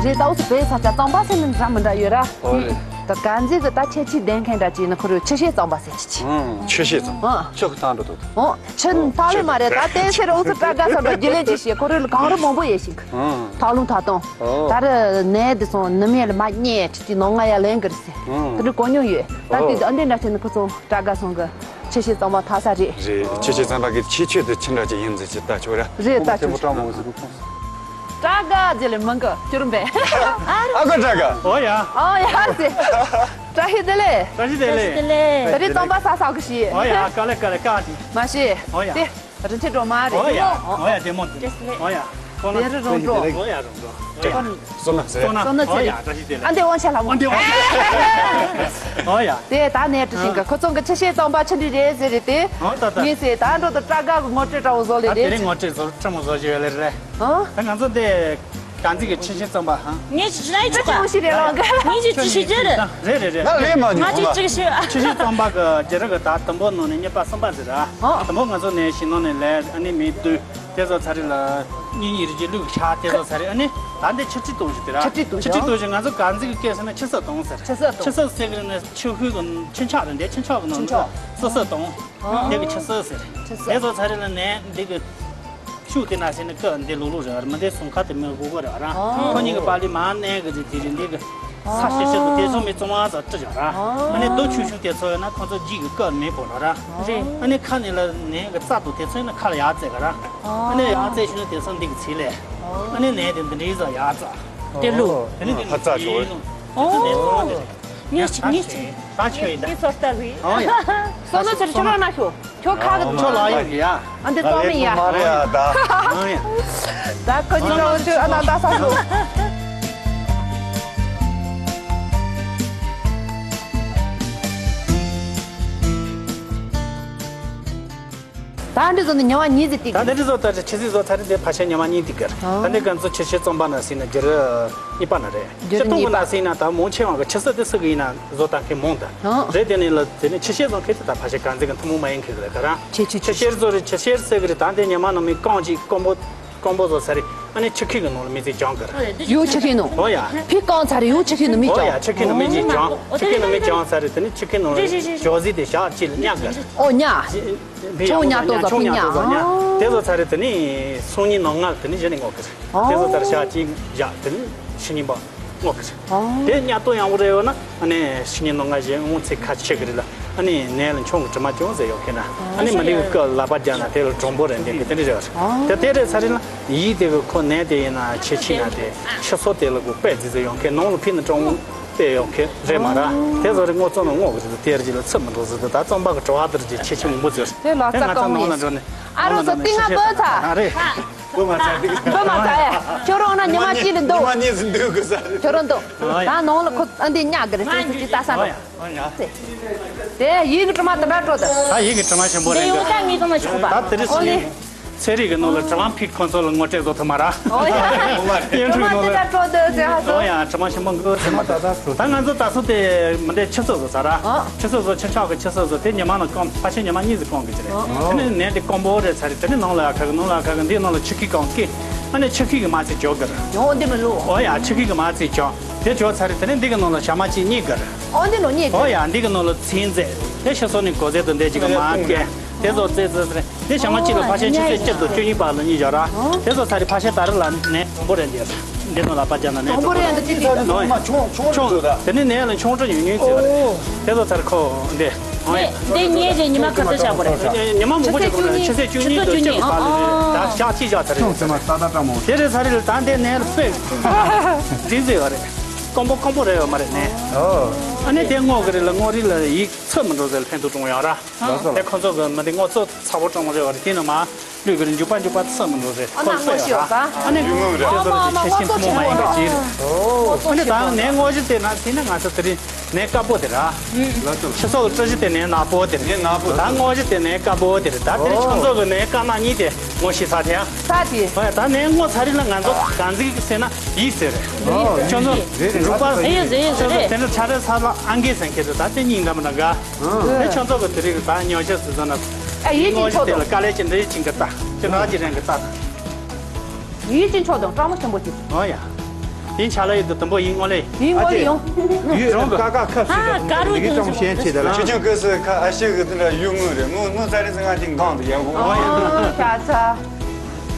རེད་ད་འུ་ཚོ་བོད་ས་ཆ་གཙང་པ་ཟེར་ནི་འདྲ་མི་འདྲ་ཡོད་ར། ཨོ་རེད། ད་ག་འཛི་གི་ད་ཁྱད་ཆོས་ལྡན་མཁན་འདྲ་ཅིག་ནི་ཁོ་རོ་ཆུ་ཤེལ་གཙང་པ་ཟེར་གྱི་ཆེ། ཆུ་ཤེལ་གཙང་པ། ཆུ་གི་ཐང་འགྲོ་ཐུབ། ཨོ། ཕྱིར་ཐག་ལུང་མ་རེད་ད་བསྟན་ཕྱིར་འུ་ཚོ་སྤྲ་དགའ་ས་འགྲོ་རྒྱུ་ལེན་ཅི་ཞེས་ཁོ་རེ་ལ་གངས་རི་མང་པོ་ཡས་ཤིང་། ཐག་ལུང་ཐག་སྟོང་། ད་རེ་ནས་དེ་སོང་ནུ་མའི་ལ་མ་རྙེད་ཅི་ཅི་ནོ་ང་ཡ་ལེན་གི་རེད་ཟེར། དེ་འདྲ་གོ་མྱོང་ཡོད་ད་དེ་ཨ་འདྲེ་འདྲ་བྱས་ནས་ཁོ་ཚོ་སྤྲ་དགའ་སོང་གི་ཆུ་ཤེལ་གཙང་པ་ཐག་ས་རེད། རེད་ཆུ་ཤེལ་གཙང་པ་གི་ཁྱད་ཆོས་དེ་ཆི་འདྲ་ཅིག་ཡིན་ཟེར་ཅི་ལྟ་ཆོག་ར། རེད་ལྟ་ཆོག་ཆེན་པོ་སྤྲ་མོ་ཟེར་གི་ཁོང་སྤྲ་དགའ་རྗེས་ལས་མང་གི་ཅུ་རུམ་པས། ཨ་ཁོ་སྤྲ་དགའ། ཨོ་ཡ། ཨོ་ཡ་ཟེར། བཀྲ་ཤིས་བདེ་ལེགས། བཀྲ་ཤིས་བདེ་ལེགས། བཀྲ་ཤིས་བདེ་ལེགས། ད་རེས་རྩམ་པ་ཟ་ཟ་གི་ཤི། ཨོ་ཡ། དཀའ་ལས་དཀའ་ལས་དཀའ་ལས། མ་ཤེས། ཨོ་ཡ། དེ་རི་ཁྲི་སྒྲོལ་མ་རེད། ཨོ་ཡ། ཨོ་ཡ། བདེ་མོ་བདེ། ཨོ་ཡ། ཁོ་ན། དེ་རི་རོང་འབྲོག། ཨོ་ཡ། རོང་འབྲོག། ཨོ་ཡ། སོ་ན་ཟེར། སོ་ན། སོ་ན་ཨོ་ཡ། ཟེར། བཀྲ་ཤིས་བདེ་ལེགས། ཨ་འདི་དབང་ཆ་ལྷ་མོ། ཨ་འདི་དབང་ཆ། ཨོ་ཡ། དེ་ད་ནས་དྲི་ཞིང་གི་ཁོ་ཚོ་གི་ཆུ་ཤེལ་རྩམ་པ་ཆུ་འདྲི་རེད་ཟེར་རེད་དེ། ཨོ་ད་ད། ངས་ཟེར་ད་འགྲོ་དུ་སྐྲ་དཀར་གི་ངོ་སྤྲོད་འདྲ་བོ་བཟོ་ལེ་ཨ་དེ་རེད། རིང་ངོ་སྤྲོད་བཟོ་སྤྲ་མོ་བཟོ་བཞིན་ཡོད་ལེ་རེད། ཨ། ད་ང་ཚོ་འདི། གངས་འཛིན་གྱི་ཆུ་ཤེལ་རྩམ་པ་ཧང་། ངས་ཅི་ཞིག་ཡིན་ཆོག་ག་ངས་ཅི་ཞིག་བྱེད་རེད། རེད་རེད་རེད། ད་ལས་མ་ང་ཉོ་ཅི་ཅིག་ཞིག་ཆུ་ཤེལ་རྩམ་པ་གི་རྒྱ་ར་གི་ད་དུམ་བུ་ནང་ནས་གཉིས་པ་གསུམ་པ་ཟེར་ར། ཨ། དུམ་བུ་ང་ཚོ་ནས་ཞིང་ནང་ནས་ལས་ཨ་ནི་མི་བསྡུ། དེ་ཚོ་ཚ་རེད་ལ། གཉིས་གཉིས་རེ་གཅིག་བླུགས་ཤ་དེ་ཚོ་ཚ་རེད། ཨ་ནི་ད་འདི་ཆུ་ཁྲི་གཏོང་ཞིག་དེ་ར། ཆུ་ཁྲི་གཏོང་ཆུ་ཁྲི་གཏོང་ཞིག་ང་ཚོ་གངས་འཛིན་གྱི་སྐད་ཟེར་ན་ཆུ་སྲིབ་གཏོང་ཟེར། ཆུ་སྲིབ་གཏོང་། ཆུ་སྲིབ་ཟེར་གི་རེད་ན་ཆུ་ཤུལ་གི་ཆུ་འཁྱག་རེད། འདི་ཆུ་འཁྱག་གི་ནང་ཆུ་འཁྱག་སྲིབ་སྲིབ་གཏོང་། ཨ། དེ་གི་ཆུ་སྲིབ་ཟེར། ཆུ་སྲིབ། དེ་ཚོ་ཚ་རེད་ལ་ནས་འདི་གི་ཤུགས་དེ་ན་ཟེར་ན་ཀ་འདི་ལུག་ལུག་རེད་བ། མི་འདི་སུམ་ཁ་དེ་མི་དགོས་གོ་རེད་བ་ར། ཨ། ཁོ་གཉིས་ཀྱི་པཱ་ལི་མ་གནས་གི་རེད། དེ་རེད། འདི་གི་ས་ཤེ་ཤེ་གི་དེ་ཚོ་མི་གཙང་བ་ཙག་ཀྲི་བྱ་ར། ཨ་ནི་རྡོ་ཆུང་ཆུང་དེ་ཚོ་ཡོད་ན་ཁོ་ཚོ་ལྗིད་གི་ཀ་མི་བོར་ར། རེད། ཨ་ནི་ཁ་ནས་ལ་ནས་གི་རྩ་དུ་དེ་ཚོ་ཡོད་ན་ཁ་ལ་ཡག་བཙལ་ག་ར། ཨ་ནི་ཡག་བཙལ་ཤུ་ན་དེ་ཚོ་འདི་གི་ཚིག་ལས། ཨ་ནི་ནས་དེ་འདི་འདྲའི་ཟ་ཡག་ཙག་དེ་ལུག་དེ་ནི་དེ་ཧ་ཙག་ཆུ་བོ། ཨོ། ངས་ཆི་ངས་ཆི། ད་ཆོས་ཡིན་ད། ངས་སོ་ལྟ་བའི། ཨོ་ཡ། སོ་ན་ཚུར་ཁྱོད་རང་ན་ཤོག་ཁྱོད་ཁ་གི་ཁྱོད་ལ་ཡོད་ཡ། ཨ་འདི་ཏོ་མི་ཡ། མ་རེད་ཡ་ད། ཨོ་ཡ། ད་ཁོ་ཅི་ལ་འོ་ཆོས་ཨ་ན་ད་ས་ཤོག་ད་འདི་ཚོ་ནི་ཉི་མ་གཉིས་ཙམ་ཏིག་ད་འདི་ཚོ་ད་ཆུ་ཚོད་བཟོ་ཚར་རེད། འདི་ཕ་ཤ་ཉི་མ་གཉིས་ཏིག་གར། ཨ། ད་འདི་ག་ཚོ་ཆུ་ཤེལ་རྩམ་པ་ན་ཟིན་ན་འགྱུར་གཉིས་པ་ན་རེད། རྒྱུ་ཆུ་འཐུང་གི་གཉིས་པ། ན་ཟིན་ན་ད་མོ་ཆེ་བ་གི་ཆུ་སྲིབ་དེ་སྲིབ་གི་ཡིན་ན་བཟོ་ད་མཁན་མོང་ད། ཨ། རེད། དེ་ནས་ལ་དེ་ནས་ཆུ་ཤེལ་བཟོ་མཁན་དེ་ད་ཕ་ཤ་ག་འཛིན་གི་ཐུན་མོང་མ་ཡིན་མཁན་གི་རེད་ད་ར། ཆེ་ཆུ་ཆུ་ཤེལ་བཟོ་རེད། ཆུ་ཤེལ་སྲིབ་གི་རེད། ད་འདི་ཉི་མ་ནང་མི་རྐང་གཅིག་རྐང་པོ་རྐང་པོ་བཟོ་ཚར་རེད། ཨ་ནི་ཆུ་ཁྱི་གི་ནང་ལ་མི་ཚེ་སྦྱང་གི་རེད། ཡོ་ཆུ་ཁྱི་ནང་། ཨོ་ཡ། ཕི་རྐང་ཚར་རེད། ཡོ་ཆུ་ཁྱི་ནང་མི་ཨོ་ཡ། སྦྱང་། ཆུ་ཁྱི་ནང་མི་སྦྱང་། ཆུ་ཁྱི་ནང་མི་སྦྱང་ཚར་རེད། དེ་ནི་ཆུ་ཁྱི་ནང་ལ་ཇོ་ཟི་དེ་ཞག་གཅིག་ལ་ཉག་གི་རེད། ཨོ་ཉག་ཕྱོགས་ཉག་ཏོ་ཚ་ཕི་ཉག་ཏོ་ཚ་ཉག་དེ་ཚོ་ཚ་རེད། དེ་ནི་སང་ཉིན་ནང་ང་དེ་ནི་གཞི་ནས་ངོ་གི་རེད། དེ་ཚོ་ཚ་རེད། ཞག་གཅིག་བཞག་དེ་ནི་ཕྱི་ཉིན་པ་ངོ་གི་རེད། དེ་ཉག་ཏོ་ཡང་བོ་རེད་ཡོད་ན་ཨ་ནི་ཕྱི་ཉིན་ནང་ང་གཞན་འོང་ཚེ་ཁ་ཆེ་གི་རེད་ལ། ཨ་ནི་ནས་ལ་མཆོང་གི་དྲི་མ་ཅུང་ཟད་ཡོད་མཁན་ན་ཨ་ནི་མི་ལི་གི་ཀ་ལ་པ་རྒྱ་ན་དེ་ལ་གྲོང་པོ་རེད། འདི་གི་དེ་འདྲ་རེད། དེ་དེ་རེད་ཚ་རེད་ལ་ཡིད་དེ་གི་ཁོ་ནས་དེ་ཡིན་ན་ཆེ་ཆི་ན་དེ་ཕྱི་སོ་དེ་ལ་གོ་པད་རྫི་རྫི་ཡོད་མཁན་ནང་ལ་ཕི་ན་གྲོང་པད་ཡོད་མཁན་རེད་མ་ར། དེ་ཚོ་རེད་ངོ་ཚོ་ན་ངོ་གི་རེད། དེ་རེད་ལ་ཚིག་མི་འགྲོ་ཟེར་དུས་ད་རྩོམ་པ་གི་དྲི་བ་དེ་རེད་ཆེ་ཆི་མང་པོ་ཟེར། དེ་ལ་རྩ་ང་ཚོ་གང་ནང་ལ་ཡིན། འགྲོ་ནས་ཨ་རོ་ཟ་ཏི་ང་བོ་ཚ། ཨ་རེད། བུ་མ་ཚ་དེ་གི་བུ་མ་ཚ་ཡ། ཁྱོད་རང་ན་ཉི་མ་གཅིག་ལ་འདུག་ཉི་མ་གཉིས་སུ་འདུག་གི་ས་རེད། ཁྱོད་རང་འདུག་ད་ནང་ལ་ཁོ་ཨ་འདི་ཉག་གི་རེད། ཅི་ཅི་ཅི་ད་ས་འགྲོ། དེ་ཡིད་ཀྱི་དྲི་མ་དེ་འདྲ་སྤྲོ་དང་། ད་ཡིད་ཀྱི་དྲི་མ་ཞིམ་པོ་རེད། དེ་ཡོད་ད་ངས་ཙམ་ན་ཆོག་གི་པ། ད་དེ་རིང་ཨོ་ལེ། སོང་ཚེ་རིག་གི་ནང་ལ་དྲི་མ་ཕིག་ཁོང་ཚོ་ལ་ངོ་སྤྲད་བཟོ་ཐུབ་མ་ར། ཨོ་ཡ། ཡིན་དྲི་མ་དེ་འདྲ་སྤྲོ་དང་ཟེར་ཧ་ཨོ་སོ། ཡ་དྲི་མ་ཞིམ་པོ་འགོ་ཚེ་མ་ད་ད་ད་ད་ང་ཚོ་ད་སོ་དེ་མི་འདྲ་ཆུ་ཚོད་བཟོ་ཚར་ར། ཆུ་ཚོད་བཟོ་ཆུ་ཆག་གི་ཆུ་ཚོད་བཟོ་དེ་ཉི་མ་ལ་སྐོང་ཕ་ཆེ་ཉི་མ་གཉིས་ཟིག་སྐོང་གི་ཅི་རེད། དེ་ནས་ནས་དེ་སྐོང་པོ་རེད་ཚར་རེད། དེ་ནས་ནང་ལ་ཡ་ཁ་གི་ནང་ལ་ཡ་ཁ་གི་འདི་ནང་ལ་ཆུ་ཁིག་སྐོང་གི། ཨ་ནས་ཆུ་ཁིག་གི་མ་ཚེ་འཇོག་གི་ར། ཡོང་འདི་མི་ལོ། ཨོ་ཡ་ཆུ་ཁིག་གི་མ་ཚེ་འཇོག་དེ་ཇོ་ཚ་རེད། དེ་ནས་འདི་གི་ནང་ལ་ཞག་མ་གཅིག་གཉིས་དགར། ཨོ་འདི་ནོ་གཉིས་ཨོ་ཡ་འདི་གི་ནང་ལ་ཚིན་རྫས་དེ་ཤི་སོ་ནི་གོ་རྫས་དང་འདྲ་ཅིག་གི་མ་སྐྱེ་དེ་ཚོ་རྫས་རྫས་རེད། དེ་ཞག་མ་གཅིག་ལ་ཕ་ཤེ་ཆུ་ཚོད་བཅུ་དང་བཅུ་གཉིས་བར་ལ་གཉིས་བཞག་ར། དེ་ཚོ་ཚ་རེད། ཕ་ཤེ་ད་རེ་ལ་ནས་གྲོང་པོ་རེད། འདི་འདི་ནང་ལ་པ་ཅན་ལ་ནས་གྲོང་པོ་རེད། འདི་ཅི་ཟེར་ནོ་ཡ་ཆུང་ཆུང་ཆུང་དེ་ནི་ནས་ལ་ཆུང་ཆུང་ཉུང་ཉུང་ཟེར་བ་རེད། དེ་ཚོ་ཚ་རེད་ཁོ་འདི། འདི་ཉིན་རེ་ཉི་མ་ག་ཚོད་བཞག་དགོས་རེད། ཉི་མ་མང་པོ་བཞག་དགོས་རེད། ཆུ་ཚོད་བཅུ་གཉིས་དང་བཅུ་གཉིས་བར་ལ་རེད། ད་ཞག་གཅིག་བཞག་ཚར་རེད། ཆུང་ཟེར་མ་ས་ད་སྤྲང་མོ། དེ་རེད་ཚར་རེད། ད་འདི་ནས་ལ་དཔེ་འདི་ཟེར་བ་རེད། སྐམ་པོ་སྐམ་པོ་རེད་བ་མ་རེད་ནས། ཨ་ནི་དེ་སྔོ་གི་རེད་ལ་སྔོ་རིལ་ལ་ཡིག་ཚོད་མི་འགྲོ་ཟེར་ལ་ཕན་ཐོགས་གྲོང་ཡོད་ར། དེ་ཁོ་ཚོ་གི་མི་འདི་སྔོ་ཚོད་ཚ་པོ་གྲོང་རེད་བ་རེད། དེ་ནི་མ། ལུས་ཀྱི་འཇུག་པ་འཇུག་པ་ཚོད་མི་འགྲོ་ཟེར། ཨ་ན་ཁོ་ཚོད་ཡོད་ར། ཨ་ནི་ཡུལ་ངོས་རེད། ཨ་མ་ཨ་མ་ཁོ་ཚོ་ཆེ་ཆེན་ཐུན་མོང་མ་ཡིན་པ་ཅིག་རེད། ཨ་ནི་ད་ནས་སྔོ་ཞིག་བལྟས་ན་དེ་ནི་ང་ཚོ་དེ་རིང་ནས་དཀར་པོ་དེ་ར། ཕྱི་སོག་གི་སྤྲ་ཞིག་དེ་ནས་ནག་པོ་དེ་རེད། ནས་ནག་པོ་ད་སྔོ་ཞིག་དེ་ནས་དཀར་པོ་དེ་རེད། ད་དེ་རིང་ཁྱོད་ཚོ་གི་ནས་དཀར་ནག་གཉིས་དེ་ངོ་ཤེས་ས་དེ་ཡང་། ས་དེ། ཧོ་ཡ། ད་ནས་སྔོ་ཚ་རིགས་ལ་ང་ཚོ་གངས་འཛིན་གྱི་ཟེར་ན་ཡིག་ཟེར་རེད། ཁྱོད་ཚོ་འབྲུག་པ་ཟེར་ཡིག་ཟེར་ཡིག་ཟེར་རེད། ཁྱོད་ཚོ་དེ་འདྲ་ཆ་རེ་ས་ལ་ཨང་ཀི་ཟེར་མཁན་ཚོ་ད་དེ་གཉིས་འདྲ་མི་འདྲ་འགའ། དེ་ཁྱོད་ཚོ་གི་དེ་རིགས་ད་ཉོ་ཆ་ཟེར་ཚོ་ན། ཨ་ཡིག་ཅིག་ཆོག་དང་། དཀའ་ལས་ཅི་འདྲའི་ཅིག་གི་ལྟ། ཅི་འདྲ་ཅི་རེད་གི་ལྟ། ཡིད་ཅན་ཆོག་དང་སྤྲང་མོ་ཆེན་པོ་ཅིག་ཨོ་ཡ། ཡིན་ཆ་ལ་ཡོད་དུ་དུམ་བུ་ཡིན་ངོ་ལེ། ཡིན་ངོ་ལེ་ཡོང་། ཡིད་རང་གི་ཀ་ཀ་ཁབ་ཞིག་ཨ་ཀ་རུ་དེ་གི་ཅོང་ཞན་ཆེ་ད་ལ། ཆུ་ཆུ་ཀི་སི་ཁ་ཨ་ཤི་གི་དེ་འདྲ་ཡུལ་དངོས་རེད། ངོ་ངོ་ཚ་རེ་ཚ་ང་ཅིག་འགང་དུ་ཡང་གོ་ཨོ་ཡ། ཨ་ཆ་ཆ།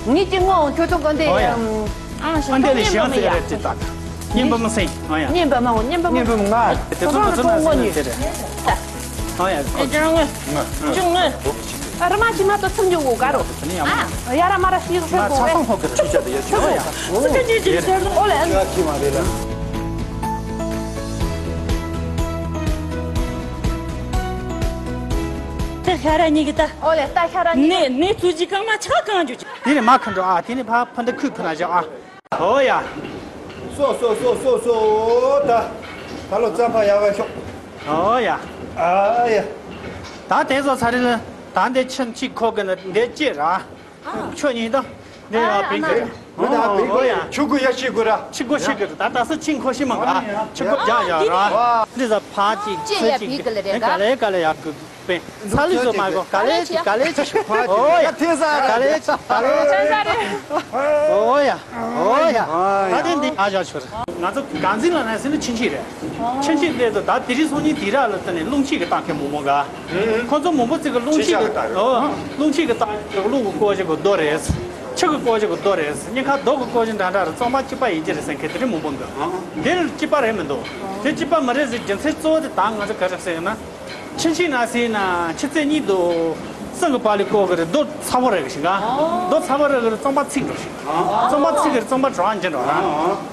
ངེད་ཀྱི་ངོ་ཁྱོད་ཚོ་གོ་འདི་ཨོ་ཡ། ཡང་ཨ་ཤ་ཨ་འདི་ལས་གཞན་ཟེར་རེད་ཅེས་ད། སྙན་པ་མི་སེང་ཨོ་ཡ། སྙན་པ་མ་འོ་སྙན་པ་མ་སྙན་པ་མ་ང་། དེ་ཚོ་ང་ཚོ་ན་ཟེར་ནས་ཟེར་རེད། ཨོ་ཡ། ཨེ་ཅང་ངོ་། ཅུང་ངོ་། ཨ་ར་མ་ཅི་མ་ཏོ་ཚིམ་འཇུག་གོ་ག་རོ། ཨ་ཡ་ར་མ་ར་ཤི་ཁོ་ཁོ་ཨེ། ཚ་སང་ཧོ་གི་ཆུ་ཆ་དེ་ཡ་ཆུ་ཨོ་ཡ། ཨོ་ལེ། ཡ་ཁྱི་མ་རེད་ལ། ཤ་ར་གཉིས་ཀྱི་ད། ཨོ་ལེ་ད་ཤ་ར་གཉིས་ནས་ནས་ཙུ་ཅི་རྐང་མ་ཆག་གང་འཇུ་ཅི། དེ་ནས་མ་ཁ་འགྲོ་ཨ། དེ་ནས་ཕ་ཕ་འདི་ཁུད་ཕུ་ན་བཞག་ཨ། ཨོ་ཡ། སོ་སོ་སོ་སོ་སོ་ད། ཕ་ལོ་རྩམ་པ་ཡག་པ་ཤོག་ཨོ་ཡ། ཨ་ཡ། ད་དེ་ཚོ་ཚ་རེ་ལ་ད་འདི་ཆུ་གཅིག་ཁོག་གི་ན་འདི་ཅི་ར། ཆོས་ཉིད་དང་། འདི་ཡང་བིང་གི་རེད། མི་དང་བིང་གི་རེད། ཆུ་གུ་ཡ་ཤི་གུ་ར། ཆུ་གུ་ཤི་གི་རེད། ད་ད་སུ་ཆིང་ཁོ་ཤི་མང་ག་ཆུ་གུ་རྒྱ་ཡ་ར། འདི་ཟ་ཕ་ཅིག་ཅི་ཚེ་ཡ་ཅིག་བིང་གི་ལ་རེད་ག་ལེ་ག་ལེ་ཡ་གུ་པེ། ཚ་ལི་ཟོ་མ་གོ་ག་ལེ་ཅི་ག་ལེ་ཅི་ཤི་ཁོ་ཨོ་ཡ་ཐེ་ས་ག་ལེ་ཅི་ག་ལེ་ཅི་ཨོ་ཡ་ཨོ་ཡ། ད་དེ་འདི་ཨ་ཞག་ཆུ་ར། ང་ཚོ་གངས་འཛིན་ལ་ན་ཟིན་ན་ཆིན་ཆིན་རེད། ཆིན་ཆིན་དེ་ཚོ་ད་དེ་རིང་སང་ཉིན་དེ་ར་ལ་ད་ནི་རླུང་ཆེ་གི་བཏང་མཁན་མང་པོ་ག་ཁོ་ཚོ་མང་པོ་ཅིག་གི་རླུང་ཆེ་གི་ཨོ་རླུང་ཆེ་གི་བཏང་རླུང་གི་བཀོལ་བྱེད་གི་རྡོ་རེད། ཆུ་གི་བཀོལ་བྱེད་གི་རྡོ་རེད། སྙིང་ཁ་རྡོ་གི་བཀོལ་བྱེད་འདྲ་འདྲ་རེད། གཙང་མ་གཅིག་པ་ཡིན་གྱི་རེད་ཟེར་མཁན་དེ་རིང་མང་པོ་འདུག་དེ་ལ་གཅིག་པ་རེད་མི་འདུག་དེ་གཅིག་པ་མི་རེད་ཟེར་རྒྱུ་མཚན་གཙོ་བོ་དེ་ད་ང་ཚོ་ག་རེ་ཟེར་ན། ཆིན་ཆིན་ན་ཟིན་ན་ཆུ་ཚོད་གཉིས་དུ་སྲང་གི་པ་ལི་བཀོལ་གི་རེད། རྡོ་ཚ་པོ་རེད་གི་ཞིང་ག་རྡོ་ཚ་པོ་རེད་གི་རེད། གཙང་པ་ཚིག་འགྲོ་ཞིང་གཙང་པ་ཚིག་གི་རེད། གཙང་པ་གྲང་འཇིན་འགྲོ་ར།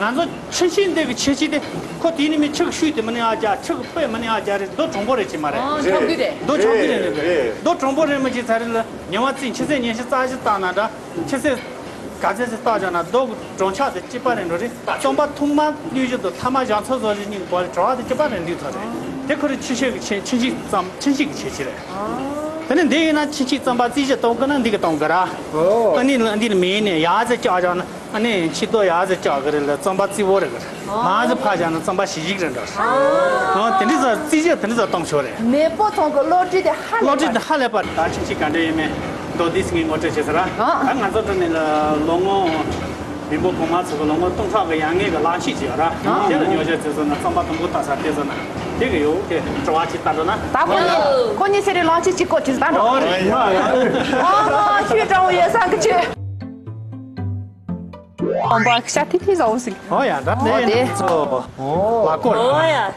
ང་ཚོ་ཆིན་ཆིན་འདི་གི་ཆེ་ཆེ་དེ་ཁོ་དེ་ནི་མི་ཆུ་གི་ཤུལ་དེ་མི་ནི་ཨ་ཅག་ཆུ་གི་པད་མི་ནི་ཨ་ཅག་རེད། རྡོ་གྲང་པོ་རེད་ཅི་མ་རེད། ཨོ་གྲང་གི་རེད། རྡོ་གྲང་གི་རེད་རེད། རྡོ་གྲང་པོ་རེད་མི་ཅི་ཚ་རེད་ལ་ཉི་མ་རྩིས་ཆུ་ཚོད་ཉི་ཤུ་རྩ་བཞི་བཏང་ན་འདྲ་ཆུ་ཚོད་ག་ཚོད་ཅིག་བཏང་བྱུང་ན་རྡོ་གི་གྲང་ཆག་དེ་གཅིག་པ་རེད་འགྲོ་རེད། གཙང་པ་ཐུང་མ་བླུགས་བཞིན་དུ་ཐ་མ་བཞག་ཚོད་བཟོ་རེ་གཉིས་བོར་གྲང་བ་དེ་གཅིག་པ་རེད་འདུག་ཐོག་རེད། དེ་ཁོ་རེ་ཆུ་ཤེལ་གི་ཆེ་ཆིན་ཆིན་ཙམ་ཆིན་ཆིན་གི་ཆེ་ཆེ་རེད། དེ་ནས་འདི་ཡིན་ན་ཆིན་ཆིན་གཙང་པ་རྩིས་གཞི་གཏོང་གི་ན་འདི་གི་གཏོང་གི་ར། ཨོ། ཨ་ནི་འདི་ནི་མེད་ནས་ཡག་ཚད་བཅག་བཞག་ན་ཨ་ནི་ཆིན་ཏོ་ཡག་ཚད་བཅག་གི་རེད་ལ་གཙང་པ་རྩིས་བོ་རེད་གི་ར། མང་ཚད་ཕ་བཞག་ན་གཙང་པ་ཞི་ཞིག་རེད་འགྲོ། ཨོ་དེ་འདྲ་ཟ་རྩིས་གཞི་དེ་འདྲ་ཟ་གཏོང་ཆོག་རེད། མེས་པོ་ཚང་གི་བློ་གྲོས་དེ་ཧ་ལས་པ། བློ་གྲོས་དེ་ཧ་ལས་པ་ད་ཆིན་ཆིན་ག་འདྲ་ཡིན་མིན་མདོར་བསྡུས་ངས་ངོ་སྤྲོད་བྱེད་ས་ར། ཨ་ད་ང་ཚོ་འགྲོ་ནས་ལ་ལོ་ངོ་མི་འབོར་གོང་མ་ཚོ་གི་ལོ་ངོ་སྟོང་ཕྲག་གི་ཡར་སྔོན་གི་གླང་ཆེན་ཅིག་ཡོད་ར། དེ་ལ་ཉོ་ཆ་བཙལ་སོང་ན་རྩམ་པ་དུམ་བུ་བཏགས་ས་བལྟས་སོང་ན་དེ་གི་ཡོད་དེ་བྲོ་བ་ཅིག་བཏགས་འགྲོ་ན། ད་ཁོ་གཉིས་ཁོ་གཉིས་ཟེར་རེ་གླང་ཆེན་གཅིག་ཀོ་ཅིག་བཏགས་འགྲོ། ཨོ་རེད་མ་ཡ། ཨོ་ཤུལ་གྲང་བོ་ཡོད་ས་གི་ཆེ། ཨོ་འབའ་ཤ་ཐིག་ཐིག་ཟ་འོ་ཟིག་ཨོ་ཡ་ད་ཨོ་དེ་དེ་ཚོ་ལ་ཀོ་ར། ཨོ་ཡ།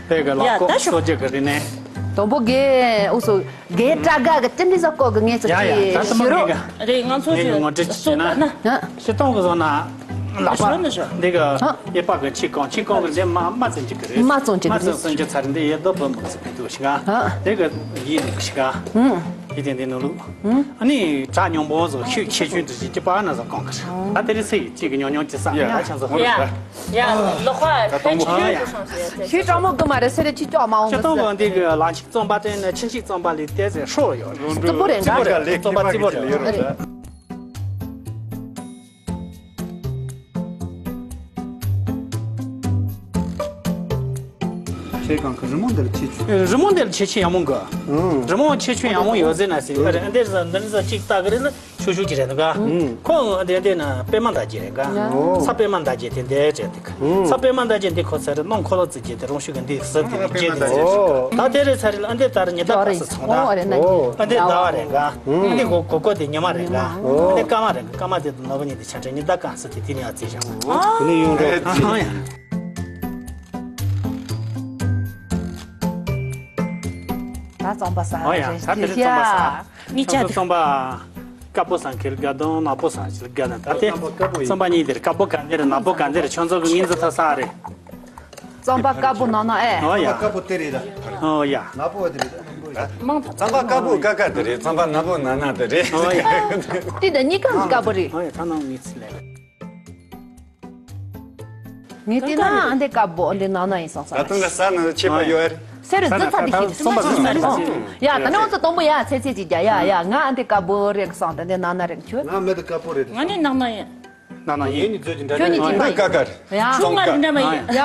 དེ་གི་ལ་ཡ་ཀོ་ད་ཤོག་སོ་རྒྱུ་གི་རི་ནས། དང་པོ་གི་འུ་སུ། གའི་སྐྲ་དགའ་གི་ཅི་འདྲ་ཟ་ཀོ་གི་ངས་ཚོ་ཡ་ཡ་ཅི་ད་ཞུ་རོ། ངས་ངོ་སྤྲོད་ཅི་ན། ཞི་སྟོང་གི་བཟོ་ན། ལག་པ། འདི་གི་ཡེ་པ་གི་ཆི་ཀོང་ཆི་ཀོང་གི་འདི་མ་མ་ཙན་ཅིག་གི་རེད། མ་ཙན་ཅིག་གི་རེད། མ་ཙན་ཙན་ཅིག་ཚར་འདི་ཡེ་རྡོ་བུ་མོ་ཟིག་གི་འདུག་ཤི་ག་འདི་གི་ཡིན་ཤི་ག་ཡི་དེ་འདི་ནུ་ལུ། ཨ་ནི་གྲ་ཉུང་པོ་བཟོ་ཤི་ཁྱེད་ཆུན་དུ་ཞིག་ཅི་པ་ན་བཟོ་ཀོང་གི་རེད། ད་དེ་རི་སི་ཡི་ཅིག་གི་ཉོ་ཉོ་ཅི་ས་ཡ་ད་ཆང་བཟོ་ཧོ་རེད། ཡ་ལོ་ཁ་ད་དང་པོ་ཡ། ཞུས་གྲོགས་མོ་གི་མ་རེད་ཟེར་རེ་ཅི་ཅོག་མ་འོང་གི་ཟེར། ཅི་གཏོང་གི་འདི་གི་ལ་ཆིག་རྩོམ་པ་དེ་ནི་ཆིན་ཆིག་རྩོམ་པ་ལས་ཏེ་ཟེར་ཧྲོ་ཡོད་རེད། རྩི་པོ་རེད་འདྲ། རྩོམ་པ་རྩི་པོ་རེད་ཡོད་རེད། ཁྱེད་གང་གི་རི་མོ་འདིར་ཆེ་ཆུ། རི་མོ་འདིར་ཆེ་ཆུ་ཡང་མོ་གི། རི་མོ་ཆེ་ཆུ་ཡང་མོ་ཡོད་ཟེར་ན་ཟེར་ཡོད་རེད། འདིར་ཟ་འདིར་ཟ་གཅིག་ལྟ་གི་རེད་ན། ཆུ་ཤུགས་ཀྱི་རེད་འདུག་ག་ཁོ་འདི་འདི་ན་པད་མ་མདའ་རྒྱན་རེད་ག་ས་པད་མ་མདའ་རྒྱན་དེ་འདི་རེད་འདུག་ས་པད་མ་མདའ་རྒྱན་འདི་ཁོ་ཚ་རེད་ནང་འཁོར་ལོ་བརྩི་རྒྱན་དེ་རང་ཤུགས་ཀྱི་འདི་ཟུར་དེ་ནི་རྒྱན་དེ་ཟེར་ད་དེ་རེད་ཚ་རེད་ཨ་འདི་ལྟར་ཉི་ཟླ་པ་སུ་ཚང་ད་ཨ་འདི་ཟླ་བ་རེད་ག་ཨ་འདི་གོ་གོ་གོ་དེ་ཉི་མ་རེད་ག་ཨ་འདི་སྐར་མ་རེད་ག་སྐར་མ་དེ་དུ་ནོར་བུ་ཉི་དེ་ཆ་འདྲ་ཉི་ཟླ་གང་ས་དེ་དེ་ནི་ཨ་རྩི་བཞག་ཨ་ཡ། ད་རྩོམ་པ་ས་ཨ་ཡ་ད་དེ་རེད་རྩོམ་པ་ས། གཉིས་ཆ་དེ། རྩོམ་པ་དཀར་པོ་སང་ཁེལ་དགའ་དང་ནག་པོ་སང་ཁེལ་དགའ་ན་ད་དེ་རྩོམ་པ་གཉིས་དེར་དཀར་པོ་ག་འདིར་ནག་པོ་ག་འདིར་ཁྱོད་ཚོ་གི་ངིན་ཚོ་ཐ་ས་རེད། རྩོམ་པ་དཀར་པོ་ནག་ནག་ཨེ། ཨོ་ཡ། དཀར་པོ་དེ་རེད་ད། ཨོ་ཡ། ནག་པོ་དེ་རེད་ད། རྩོམ་པ་དཀར་པོ་དཀར་དཀར་དེ་རེད། རྩོམ་པ་ནག་པོ་ནག་ནག་དེ་རེད། ཨོ་ཡ། དེ་ད་གཉིས་ཀ་དཀར་པོ་རེད། ཨོ་ཡ་ད་ནང་མི་ཚེ་ལས། ངས་བལྟས་ན་ཨ་འདི་དཀར་པོ་ཨ་འདི་ནག་ནག་ཡིན་སོང་ས་ད་རེད། དུང་གི་ས་ནི་ཆད་པ་ཡོད་རེད། ས་རུ་ད་འཛུལ་ཚར་ད་དེ་ཤེས་ད་སོང་པ་འཛུལ་ཚར་རེད་སོང་། ཡ་ད་ནི་འོ་ཚོ་དང་པོ་ཡ་ཚེ་ཚེ་ཅིག་རྒྱ་ཡ་ཡ་ང་ཨ་འདི་དཀར་པོ་རེད་གི་སོང་ད་འདི་ནག་ནག་རེད་ཁྱོད། ང་མེད་དུ་དཀར་པོ་རེད། ང་ནི་ནག་ནག་ཡིན། ནག་ནག་ཡིན། ངེད་གཉིས་འཛུལ་གྱི་འདྲ་ཁྱོད་གཉིས་འདྲ་ཅིག་པ་ཡིན། ཡ་ད་ཀ་ཀ་རེད། ཡ་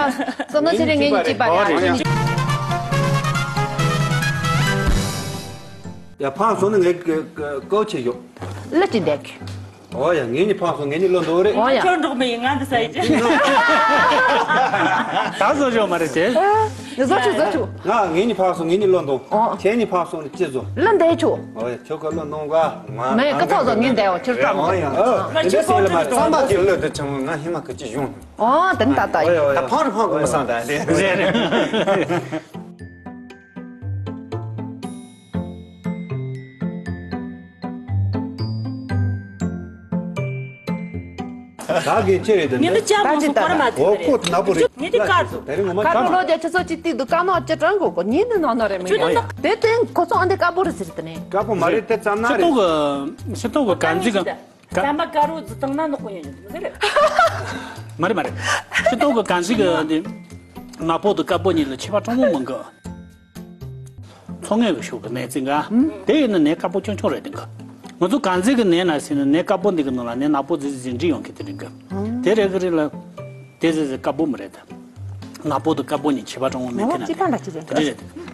སོང་ན་ཚེ་རིང་ངེད་གཉིས་ཅིག་པ་རེད། ཡ་ཕང་སོང་ན་ངས་ཀོ་ཆེ་ཡོད། ལ་ཅི་འདེགས། ཨོ་ཡ་ངེད་གཉིས་ཕངས་སོང་ངེད་གཉིས་བློ་འདོར་རེད། ཨོ་ཡ། ཁྱོད་འགྲོགས་མི་ཡིན་ང་འདི་ས་ཡི་ཅི། ད་བཟོ་ཆོག་མ་རེད་དེ། བཟོ་ཆོག་བཟོ་ཆོག་ང་ངེད་གཉིས་ཕངས་སོང་ངེད་གཉིས་བློ་འདོར། ཨོ། ཁྱེད་གཉིས་ཕངས་སོང་ནི་ཅི་བཟོ། བློ་འདོར་ཆོག་ཨོ་ཡ་ཁྱོད་ཀ་བློ་འདོར་ག་ང་ངས་ཀི་ཚོགས་བཟོ་ངས་འདས་འོ་ཁྱོད་བཀྲ་མ། ཨོ་ཡ་ཨོ་ང་ཁྱོད་ཚོ་ལ་མ་རེད་ཚང་མ་གི་བློ་དེ་ཆུང་ང་ཧི་མ་གི་ཅི་ཡོང་། ཨོ་དེ་ནི་ད་ད་ཨོ་ཡ་ཡོད། ད་ཕངས་རུ་ཕངས་གི་མི་སང་ད་དེ། རེད་རེད། ད་གིན་ཅི་རེད་དེ། ངས་འདི་ཅག་མང་སུ་གོ་ར་མ་ཐུབ་ཨོ་རེད། ཁོ་ནག་པོ་རེད། ངས་འདི་དཀར་འདུག་དེ་རིང་ངོ་མ་དཀར་པོ་ལོ་རྒྱ་ཆུ་ཚོད་གཅིག་ཏིག་འདུག་དཀར་ནག་ཅི་དྲན་གོ་གོ་ཉིན་དུ་ནང་ན་རེད་མི་ཁྱོད་ངས་ད་དེ་དེང་ཁོ་ཚོ་ཨ་འདི་དཀར་པོ་རེད་ཟེར་དེ་ནས། དཀར་པོ་མ་རེད་དེ་ཙམ་ན་རེད། ཤི་ཏོག་གི་ཤི་ཏོག་གི་གང་ཅི་གི་ཟམ་པ་དཀར་རོ་ཛི་དང་ན་ནག་པོ་ཡིན་ཡོད་ཟེར། མ་རེད་མ་རེད། ཤི་ཏོག་གི་གང་ཅི་གི་འདི་ནག་པོ་དང་དཀར་པོ་གཉིས་ལ་ཁྱད་པར་གྲངས་མང་མང་གི་ཚོགས་ངན་གྱི་ཤུགས་ཀྱི་ནད་ཅིག་འགའ། དེ་ཡིན་ན་ནད་དཀར་པོ་ཆུང་ཆུང་རེད་དེ་འགའ། ང་ཚོ་གངས་རྫས་ཀྱི་ནད་ན་ཟིན་ན་ནད་དཀར་པོ་འདི་གི་ནང་ལ་ནད་ནག་པོ་ཟིག་ཟིག་འདྲེས་ཡོང་གི་དེ་རིང་གི། དེ་རེད་གི་རེད་ལ། དེ་ཟིག་ཟིག་དཀར་པོ་མི་རེད་དེ། ནག་པོ་དང་དཀར་པོ་གཉིས་ཁྱད་པར་གྲངས་མེད་མཁན་ནི་དེ་འདྲ་རེད།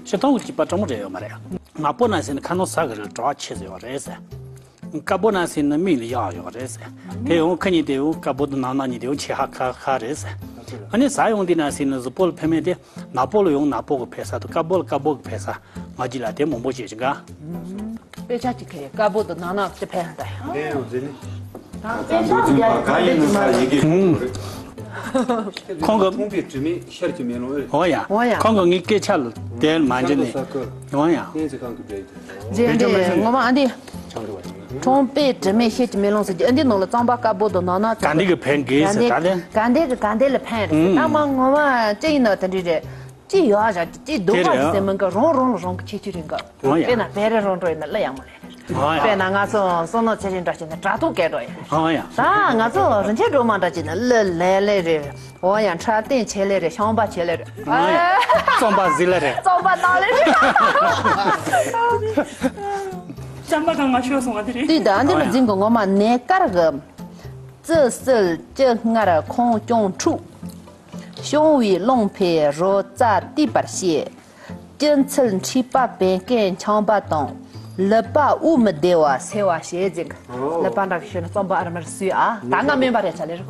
ཤི་ཏོག་གི་ཁྱད་པར་གྲངས་རེད་ཡོད་མ་རེད། ནག་པོ་ན་ཟིན་ན་ཁ་ནང་ཟ་གི་རེད་གྲང་བ་ཆེ་ཟེར་བ་རེད་ཟེར། དཀར་པོ་ན་ཟིན་ན་མིག་ལ་ཡག་ཡོད་རེད་ཟེར། དེ་ཡང་ཁ་གཉིས་དེ་ཡང་དཀར་པོ་དང་ནག་ནག་གཉིས་དེ་ཡང་ཆེ་ཧ་ཁ་ཁ་རེད་ཟེར། ཨ་ནི་ཟ་ཡོང་དུས་ན་ཟིན་ན་གཟུགས་པོ་ལ་ཕན་མེད་དེ། ནག་པོ་ལ་ཡང་ནག་པོ་གི་ཕན་ས་དང་དཀར་པོ་ལ་དཀར་པོ་གི་ཕན་ས། ང་གཅིག་ལ་དེ་མང་པོ་བྱེད་ཅིག་ག་དཔེ་ཆ་གཅིག་ཁེ་དཀར་པོ་དང་ནག་ནག་གི་ཕན་ད་ཡང་། དེ་ཡང་ཟིན་ནི། ད་དཔེ་ཆ་གཅིག་ཡ་ག་ཡིན་ན་ཡི་གེ། ཁོང་གི་ཁོང་པའི་དྲི་མེད་ཤར་གྱི་མེ་ལོང་ཨེ། འོ་ཡ། འོ་ཡ། ཁོང་གི་ངའི་སྐད་ཆ་ལ་དེ་མ་འཇི་ནས། འོ་ཡ། ཨེ་ཅི་ཁང་གི་བྲེལ། རྗེས་འདྲི་ངོ་མ་ཨ་འདི། ཁྲོང་པའི་དྲི་མེད་ཤེལ་གྱི་མེ་ལོང་ཟེར་གྱི་ཨ་འདི་ནང་ལ་རྩམ་པ་དཀར་པོ་དང་ནག་ནག་ག་འདི་གི་ཕན་གི་ཟེར་ད་ལེ། ག་འདི་གི་ག་འདི་ལ་ཕན་རེད་ཟེར་ད་མ་ངོ་མ་ཅི་ཡིན་ན་དེ་འདྲི་རེད། ཅི་ཡོད་ར་ཅི་སྡུག་པ་ཟེར་མིན་གི་རང་རང་ལ་རང་གི་ཁྱད་ཆོས་རེད་གི། དཔེར་ན་བེ་རེ་རང་འགྲོ་ཡིན་ན་གླུ་ཡག་མོ་ལེན། དཔེར་ན་ང་ཚོ་བསོད་ནམས་ཚེ་རིང་འདྲ་བྱས་ན་དྲ་ཐོག་སྐད་འགྲོ་ཡིན། ད་ང་ཚོ་རིན་ཆེན་སྒྲོལ་མ་འདྲ་བྱས་ན་གླུ་ལེན་ལེ་རེད། འོ་ཡ་འཁྲབ་སྟོན་བྱེད་ལེ་རེད། ཤོང་པ་བྱེད་ལེ་རེད། རྩོམ་པ་གཟིགས་ལེ་རེད། རྩོམ་པ་གནང་ལེ་རེད། རྩོམ་པ་གང་ང་ཤོད་སོང་བ་དེ་རེད། དུས་ད་འདི་ལ་འཛིན་གི་ངོ་མ་ནས་དཀར་གི། བཙུ་བསིལ་ལྕི་མངར་ཁོང་སྐྱོང་འཁྲུག་ཤོང་བའི་རླུང་འཕེལ་རོ་རྩ་གཏིབ་པར་བྱེད། སྐྱིད་ཚལ་མཁྲིས་པ་བད་ཀན་འཁྱམ་པ་དང་། ལུད་པ་དབུགས་མི་བདེ་བ་སེལ་བར་བྱེད་ཅིང་། ལུད་པ་འདྲ་གི་ཤོད་ན་རྩོམ་པ་ཨ་རི་མར་སུས་ཨ། ད་ང་སྨན་པ་རེད་ཆ་ལེ་རེད།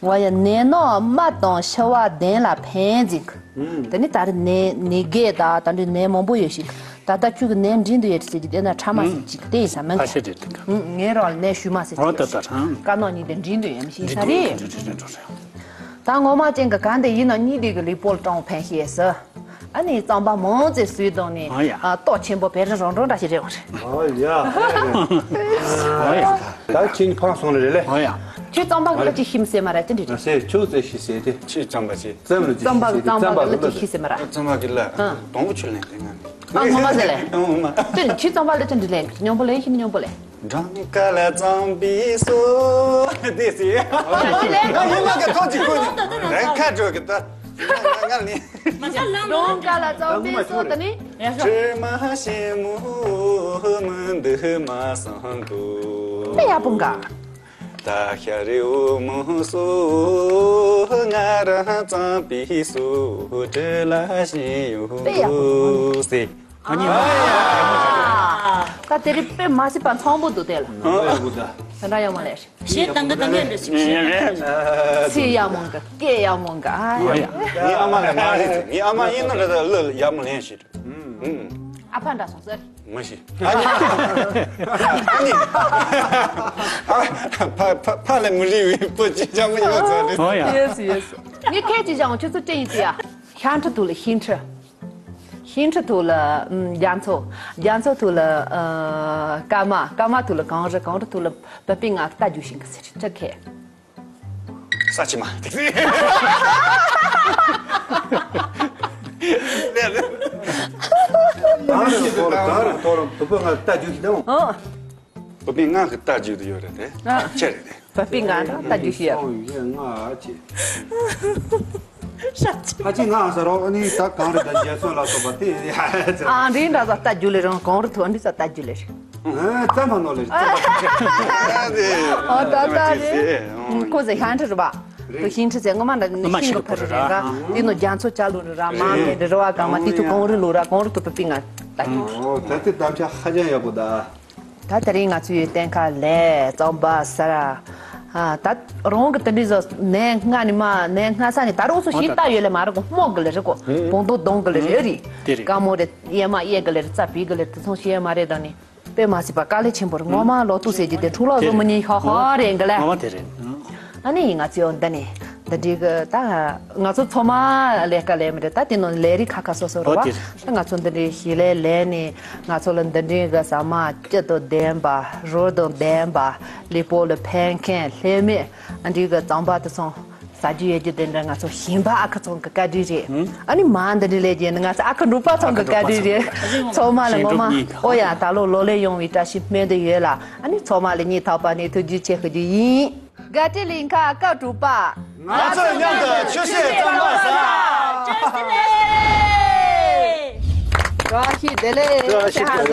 འོ་ཡ་ནད་ནག་རྨ་དང་ཤི་བ་གདན་ལ་ཕན་ཅིང་། དེ་ནི་ད་རེས་ནད་ནད་རྒས་དང་ད་འདྲའི་ནད་མང་པོ་ཡོད་ཞིང་། ད་ལྟ་ཁྱོད་ཀྱི་ནད་འདྲིས་འདུག་ཡོད་ཟེར་གྱི་དེ་ན་ཕྲ་མ་ཟེར་གྱི་དེ་ཡིན་ས་མིན་གྱི། ངའི་རང་ནད་ཤུལ་མ་ཟེར་གྱི་དཀར་ནག་གཉིས་དེ་འདྲིས་འདུག་ཡོད་མི་ཤེས་ས་རེད། ད་ངོ་མ་ཅན་གྱི་ག་འདི་ཡིན་ན་གཉིས་དེ་གི་ལུས་པོ་ལ་གྲང་ཕན་ཤེས་ས། ཨ་ནི་རྩམ་པ་མང་ཙེ་ཟོས་བཏང་ནས་ཨ་ཡ། ཨ་ཏོག་ཆེན་པོ་བེ་རི་རང་གྲོང་འདྲ་ཞིག་རེད་བ་རེད། ཨ་ཡ། ཨ་ཡ། ད་ཁྱེད་ཕངས་སོང་རེད་ལེ། ཨ་ཡ། ཁྱོད་རྩམ་པ་གི་ལ་ཅི་ཤིམ་སེ་མ་ར་ཅི་འདྲི་རེད། ཟེར་ཁྱོད་ཙེ་ཤི་ཟེར་ཏེ། ཁྱོད་རྩམ་པ་ཅི། རྩམ་ལ་ཅི་རྩམ་པ་ཤི་གི་ཟེར་ཏེ། རྩམ་པ་གི་ལ་ཅི་ཤི་སེ་མ་ར། རྩམ་པ་གི་ལ་ཨ། དང་པོ་ཁྱོད་ལེན་ཏེ་ང་ནི། ཨ་ངོ་མ་ཟེར་ལེ། ཨ་ངོ་མ། ཁྱོད་ཁྱོད་རྩམ་པ་ལ་ཅི་འདྲི་ལེན་སྙོམས་པོ་ལེན་ཤི་སྙོམས་པོ་ལེན། འགྲམ་ཀ་ལ་རྩམ་པའི་སོ། དེ་ཟེར། ང་ཉི་མ་གི་ཐོག་ཅིག་ཁོ་ནི་རང་ཁ་འགྲོ་གི་ད། ང་ལ་ནི། འགྲམ་ཀ་ལ་རྩམ་པའི་སོ་དེ་ནི། དྲི་མ་ཞིམ་མོ་མི་འདུག་མ་བསམ་འདུག་དཔེ་ཡག་པོ་འགའ། ད་ཤ་རེ་འོ་མོ་སོ་ང་རང་རྩམ་པའི་སོ་དྲི་ལ་ཞིམ་ཡོད་དཔེ་ཡག་པོ་འདུག་ཟེར། ཨ་ནི། ད་དེ་རིང་དཔེ་མ་སྲིད་པ་འཚམ་པོ་འདུག་དེ་ལ། ཨ་ཡ་གུ་ད། དེ་འདྲ་ཡོད་མ་ལེ། ཞེས་དང་གི་དང་ངས་འདྲི་ཞིག་ཞེས། ཚེ་ཡག་མོ་འགའ་སྐད་ཡག་མོ་འགའ་ཨ་ཡ། ངའི་ཨ་མ་ལ་མ་རེད་ཟེར། ངའི་ཨ་མ་ཡིན་ན་རེད་ད་གླུ་ཡག་མོ་ལེན་ཞིག་ཨ་ཕ་འདྲ་སོང་ཟེར། མ་ཤེས། ཨ་ནི། ཨ་ནི། ཨ་ཕ་ཕ་ཕ་ལས་མི་རིང་བའི་བུ་གཅིག་ཅང་མི་ཡོང་ཚར་རེད། ཨོ་ཡ། ཡེ་སི་ཡེ་སི། ངས་ཁྱེད་ཀྱི་ཞང་ཁྱོད་ཚོ་སྤྲད་ཡིན་ཏེ་ཡ། ཤ་ཁྲི་ཐུག་ལ་ཤིང་ཁྲི། ཤིང་ཁྲི་ཐུག་ལ་ཨམ་རྒྱ་མཚོ། རྒྱ་མཚོ་ཐུག་ལ་ཨ་ཀརྨ། ཀརྨ་ཐུག་ལ་གངས་རི། གངས་རི་ཐུག་ལ་བུ་སྤུན་ལྔ་རྟ་རྒྱུག་ཤིང་གི་ཟེར་ཁྲི་ཁེ། ས་ཆི་མ། ད་རེ་ཐོ་ར་ད་རེ་ཐོ་ར་བུ་སྤུན་ལྔ་རྟ་རྒྱུག་ཤིང་དང་། ཨོ། བུ་སྤུན་ལྔ་གི་རྟ་རྒྱུག་དུ་ཡོད་རེད་དེ། ཨ། ཁྱེད་རེད་དེ། བུ་སྤུན་ལྔ་དང་རྟ་རྒྱུག་ཤིང་ཡོད། སོང་ཡོད་ལྔ་ཨ་ཅེ། ཧ་ཅི་ང་ཟེར་རོ་ཨ་ནི་ད་གངས་རི་དང་རྒྱ་མཚོ་ལ་སོགས་པ་དེ་ཡ་ཟེར། ཨ་འདི་འདྲ་ཟ་རྟ་རྒྱུག་ལེ་རང་གངས་རི་ཐོག་འདི་ཟ་རྟ་རྒྱུག་ལེ་རེད། ཨ་རྩམ་པ་ནོ་ལེ་རེད། ཨ་ད་ད་རེད། ཁོ་ཟེར་ཤིང་ཁྲི་རེད་པ། ཁོ་ཤིང་ཁྲི་ཟེར་ངོ་མ་འདྲ་ནི་ཤིང་གི་ཕ་རི་རེད་ག་དེ་ནོ་རྒྱ་མཚོ་ཅ་ལུ་རི་ར་མ་མེ་རི་རི་བ་གང་མ་དེ་ཚོ་གངས་རི་ལུ་ར་གངས་རི་ཐོག་བུ་སྤུན་ལྔ་རྟ་རྒྱུག་ལེ། ད་དེ་གཏམ་ཆ་ཧ་ཅང་ཡག་པོ་ད། ད་དེ་རིང་ང་ཚོའི་བསྟན་ཁ་ལས་རྩམ་པ་ཟ་ར། ཨ་ད་རང་གི་དེ་འདྲའི་བཟོ་ནས་སྔ་ནས་མ་ནས་སྔ་ས་ནས་ད་རུང་སུ་ཞིག་ལྟ་ཡོད་ལེ་མ་རེད་གོ་སྨོག་གི་ལེ་རེད་གོ་བོང་དོ་གདོང་གི་ལེ་རེད་རེད། དཀར་མོ་རེད་གཡས་མ་གཡས་གི་ལེ་རེད་རྩ་བི་གི་ལེ་རེད་དེ་ཚོང་ཤེས་མ་རེད་ད་ནི་དཔེ་མ་སྲིད་པ་དཀའ་ལས་ཆེན་པོ་རེད་ངོ་མ་ལོ་ཏུ་ཟེར་རྒྱུ་དེ་འཁྲུག་ལག་བཟོ་མི་ཉན་ཤོག་ཧོ་རེད་གི་ལེ། ངོ་མ་དེ་རེད། ཨ་ནི་ང་ཚོའི་འོ་འདི་ནས་ འདི་འདྲའི་གི་ད་ང་ཚོ་ཚང་མ་ལས་ཀ་ལས་མི་རེད། ད་དེ་ནང་ལས་རིགས་ཁ་ཁ་སོ་སོ་རེད་བ། ཨོ་དེ་རེད། ད་ང་ཚོ་འདི་འདྲའི་ཞིག་ལས་ལས་ནས་ང་ཚོ་ལ་འདི་འདྲའི་གི་ཟ་མ་སྐྱིད་དང་ལྡན་པ་རོ་དང་ལྡན་པ་ལུས་པོ་ལ་ཕན་མཁན་ལྷད་མེད་འདི་འདྲའི་གི་རྩམ་པ་དེ་ཚོ་ཟ་རྒྱུ་ཡོད་རྒྱུ་དེ་འདྲ་ང་ཚོ་ཞིང་པ་ཨ་ཁུ་ཚང་གི་བཀའ་དྲིན་རེད། ཨ་ནི་མ་འདི་འདྲའི་ལས་རྒྱུ་ནི་ང་ཚོ་ཨ་ཁུ་འབྲུག་པ་ཚང་གི་བཀའ་དྲིན་རེད། ཚང་མ་ལ་ངོ་མ་ཨོ་ཡ་ད་ལོ་ལོ་ལེགས་ཡོང་བའི་བཀྲ་ཤིས་སྨོན་འདུན་ཡོད་ལ། ཨ་ནི་ཚང་མ་ལ་སྙིང་ཐག་པ་ནས་ཐུགས་རྗེ་ཆེ་ཞུ་རྒྱུ་ཡིན། དགའ་སྤྲོའི་གླིང་ག་སྐབས་དྲུག་པ། ང་ཚོས་མཉམ་དུ་ཆུ་ཤེལ་རྩམ་པ་ཟ། བཀྲ་ཤིས་བདེ་ལེགས། བཀྲ་ཤིས་བདེ་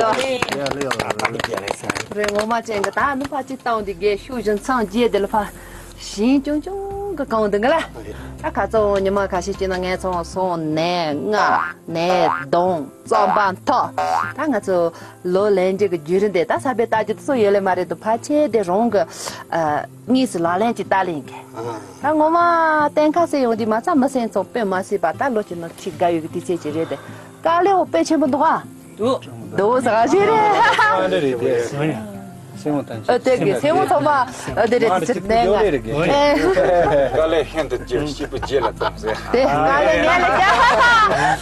ལེགས། རེད། ངོ་མ་ཅན་གྱི་ད་ནི་ཕ་གཅིག་བཏང་དེ་རྒས་ཤུགས་བཞིན་འཚང་རྒྱས་དེ་ལ་ཕ་ཞིང་ཅུང་ཅུང་གི་གང་འདུག་ག་ལ། ད་ཁ་ཚོ་ཉི་མ་ཁ་ཤས་ཅིག་ན་ངས་ཚོང་སོང་ནས་ང་། ནས་གདོང་རྩམ་པ་མཐོ། ད་ང་ཚོ་ལོ་ལེན་རྒྱུ་གི་བརྒྱུད་རིམ་དེ་ད་ས་པའི་ལྟ་རྒྱུ་དེ་ཚོ་ཡོད་ལེ་མ་རེད་དུ་ཕལ་ཆེར་དེ་རང་གི་ཨ་དངོས་སུ་ལག་ལེན་གྱི་ལྟ་ལེན་གི། ད་ངོ་མ་གཏན་ཁ་སེ་ཡོང་དུས་མ་ཚ་མི་སེམས་ཚོང་དཔེ་མ་སྲིད་པ་ད་ལོ་གཅིག་ནང་ཁྲི་དགའ་ཡོད་གི་དུས་ཚོད་ཅིག་རེད་དེ། དཀའ་ལས་འོ་དཔེ་ཆེན་པོ་འདུག་ཨ། འདུག་འདུག་ཟ་ག་ཞིག་རེད། ཨ་འདྲ་རེད་དེ། སེམས་དང་ཨ་དེ་གི་སེམས་ཚང་མ་ཨ་དེ་རེད་ཚིག་ནས་ང་། དཀའ་ལས་ཤིན་ཏུ་ཆེ་སྐྱིད་པོ་རྗེས་ལ་འཛོམས་ཟེར། དེ་དཀའ་ལས་ངན་ལ་རྒྱབ།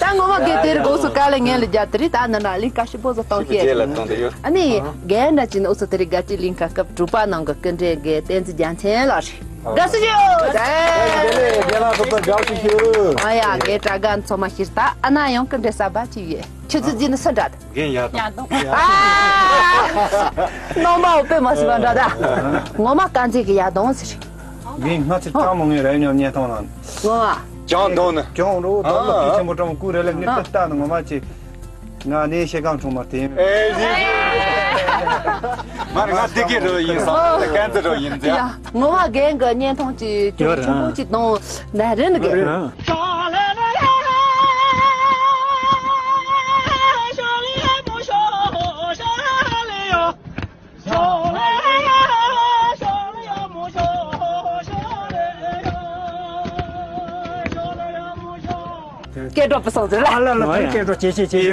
ད་ངོ་མ་གི་དེར་དགོས་སུ་དཀའ་ལས་ངན་ལ་རྒྱབ་དེ་རེད། ད་ནི་ན་གླིང་ཁ་ཞིབ་པོ་ཟོ་གཏོང་སྐྱེས། རྗེས་ལ་འཛོམས་དེ་ཡོད། ཨ་ནི་རྒན་འདྲ་ཅི་ནི་ཨུ་ཚོ་དེ་རིང་དགའ་སྤྲོའི་གླིང་ཁ་སྐབས་དྲུག་པ་ནང་གི་སྐུ་མགྲོན་དགེ་བསྟན་འཛིན་རྒྱལ་མཚན་ལགས་རེད། དགའ་བསུ་ཞུ། དགེ་ལགས་ཚོ་དགའ་བསུ་ཞུ། ཨ་ཡ་རྒན་དྲ་རྒན་ཚོ་མ་ཤེས་ད་ཨ་ན་ཡང་སྐུ་མགྲོན་གསར་པ་ཅིག་ཡོད། ཁྱེད་ཚོ་འཛིན་ནི་སུ་འདྲ་དང་། རྒན་ཡག་དང་། ཡག་དང་། ཨ། རྣམ་པ་འོ་དཔེ་མ་སྲིད་པ་འདྲ་ད། ངོ་མ་དཀར་མཛེས་ཀྱི་ཡག་དང་ཟེར། རྒན་སྔ་ཕྱིར་གྲངས་མང་ངེས་རེ་ཉམས་ཉན་ཐང་ལ། ངོ་མ། ཀྱང་དང་ནི། ཀྱང་རོ་དོ་ལ་ཨ། ཕི་ཆེན་པོ་གྲངས་མང་ཀུ་རེ་ལེ་ནི་ཨ། ཏི་ཏ་ནི་ངོ་མ་ཅི། ང་ནི་ཤེ་གང་ཆུང་མ་དེ། ཨེ་ཟི། མ་ང་དེ་གི་རོ་ཡིན་ས་དཀར་མཛེས་རོ་ཡིན་ཟེར། ཡ། ངོ་མ་རྒན་གི་བརྙན་ཐུང་ཅིག་ཅུང་ཆུང་ཀུ་ཅིག་གཏོང་ན་རན་གི། སྐད་སྒྲོག་པ་སོང་ཟེར་ལ། ཨ་ལ་ལ་དེ་སྐད་སྒྲོག་ཇེ་ཆེ་ཇེ་ཆེ། ཡ་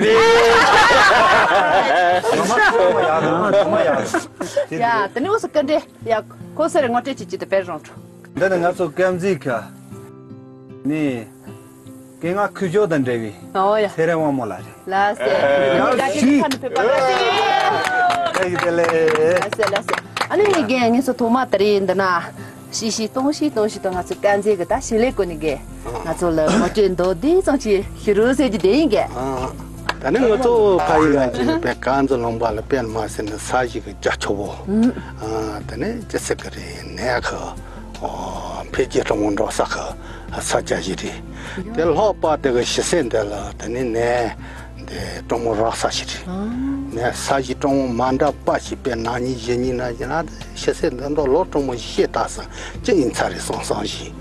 དེ་ནི་འུ་སུ་སྐད་འདྲེ། ཡ། ཁོ་སེར་ངོ་སྤྲད་ཅིག་ཅིག་ཏུ་དཔེར་རོང་ཁྲོ། འདི་ནི་ང་ཚོ་སྐམ་རྫི་ཁ་ནི་སྐད་ངག་ཁུ་བྱུག་དང་འབྲེལ་བའི་ཨོ་ཡ། ཚེ་རིང་དབང་མོ་ལགས་རེད། ལགས་སེ། ལགས་སེ། ཁ་ནི་ཕེབས་པ་ལགས་སེ། ལགས་སེ་ལགས་སེ། ལགས་སེ་ལགས་སེ། ཨ་ནི་ངས་རྒན་ངས་སུ་ཐོག་མ་དེ་རིང་འདི་ན་ཤི་ཤི་སྟོང་ཤི་སྟོང་ཤི་དང་ང་ཚོ་སྐམ་རྫི་གི་ད་ཞི་ལས་གོ་ནི་རྒན། ང་ཚོ་ལ་ངོ་སྤྲོད་མདོར་བསྡུས་ཙམ་ཅིག་ཞུ་རོགས་ཟེར་གྱི་དེ་ཡིན་གི། ད་ནི་ང་ཚོ་ཕ་ཡུལ་ལ་ཅིག་པའི་དཀར་མཛེས་ལུང་པ་ལ་དཔེར་མ་ཟེར་ན་ས་གཞི་གི་རྒྱ་ཆེ་བོ། ཨ་ད་ནི་ཅི་ཟེར་གི་རེད་ནས་ཁ་འཕེལ་རྒྱས་གཏོང་མོ་འགྲོ་ས་ཁ་ས་རྒྱ་གཞི་རེད། དེ་ལྷག་པ་དེ་གི་ཞི་སེ་འདི་ལ་ད་ནི་ནས། འདི་གཏོང་མོ་རག་ས་ཞིག་རེད། ནས་ས་གཞི་གཏོང་མོ་མ་འདྲ་པ་ཞིག་པའི་ནང་ཉིད་གཞི་ཉིད་ན་ཡིན་ན་ཤི་སེ་འདི་འདྲ་ལོ་གཏོང་མོ་ཤེས་ད་སང་ཅི་ཡིན་ཚ་རེད་སོང་སང་ཞིག་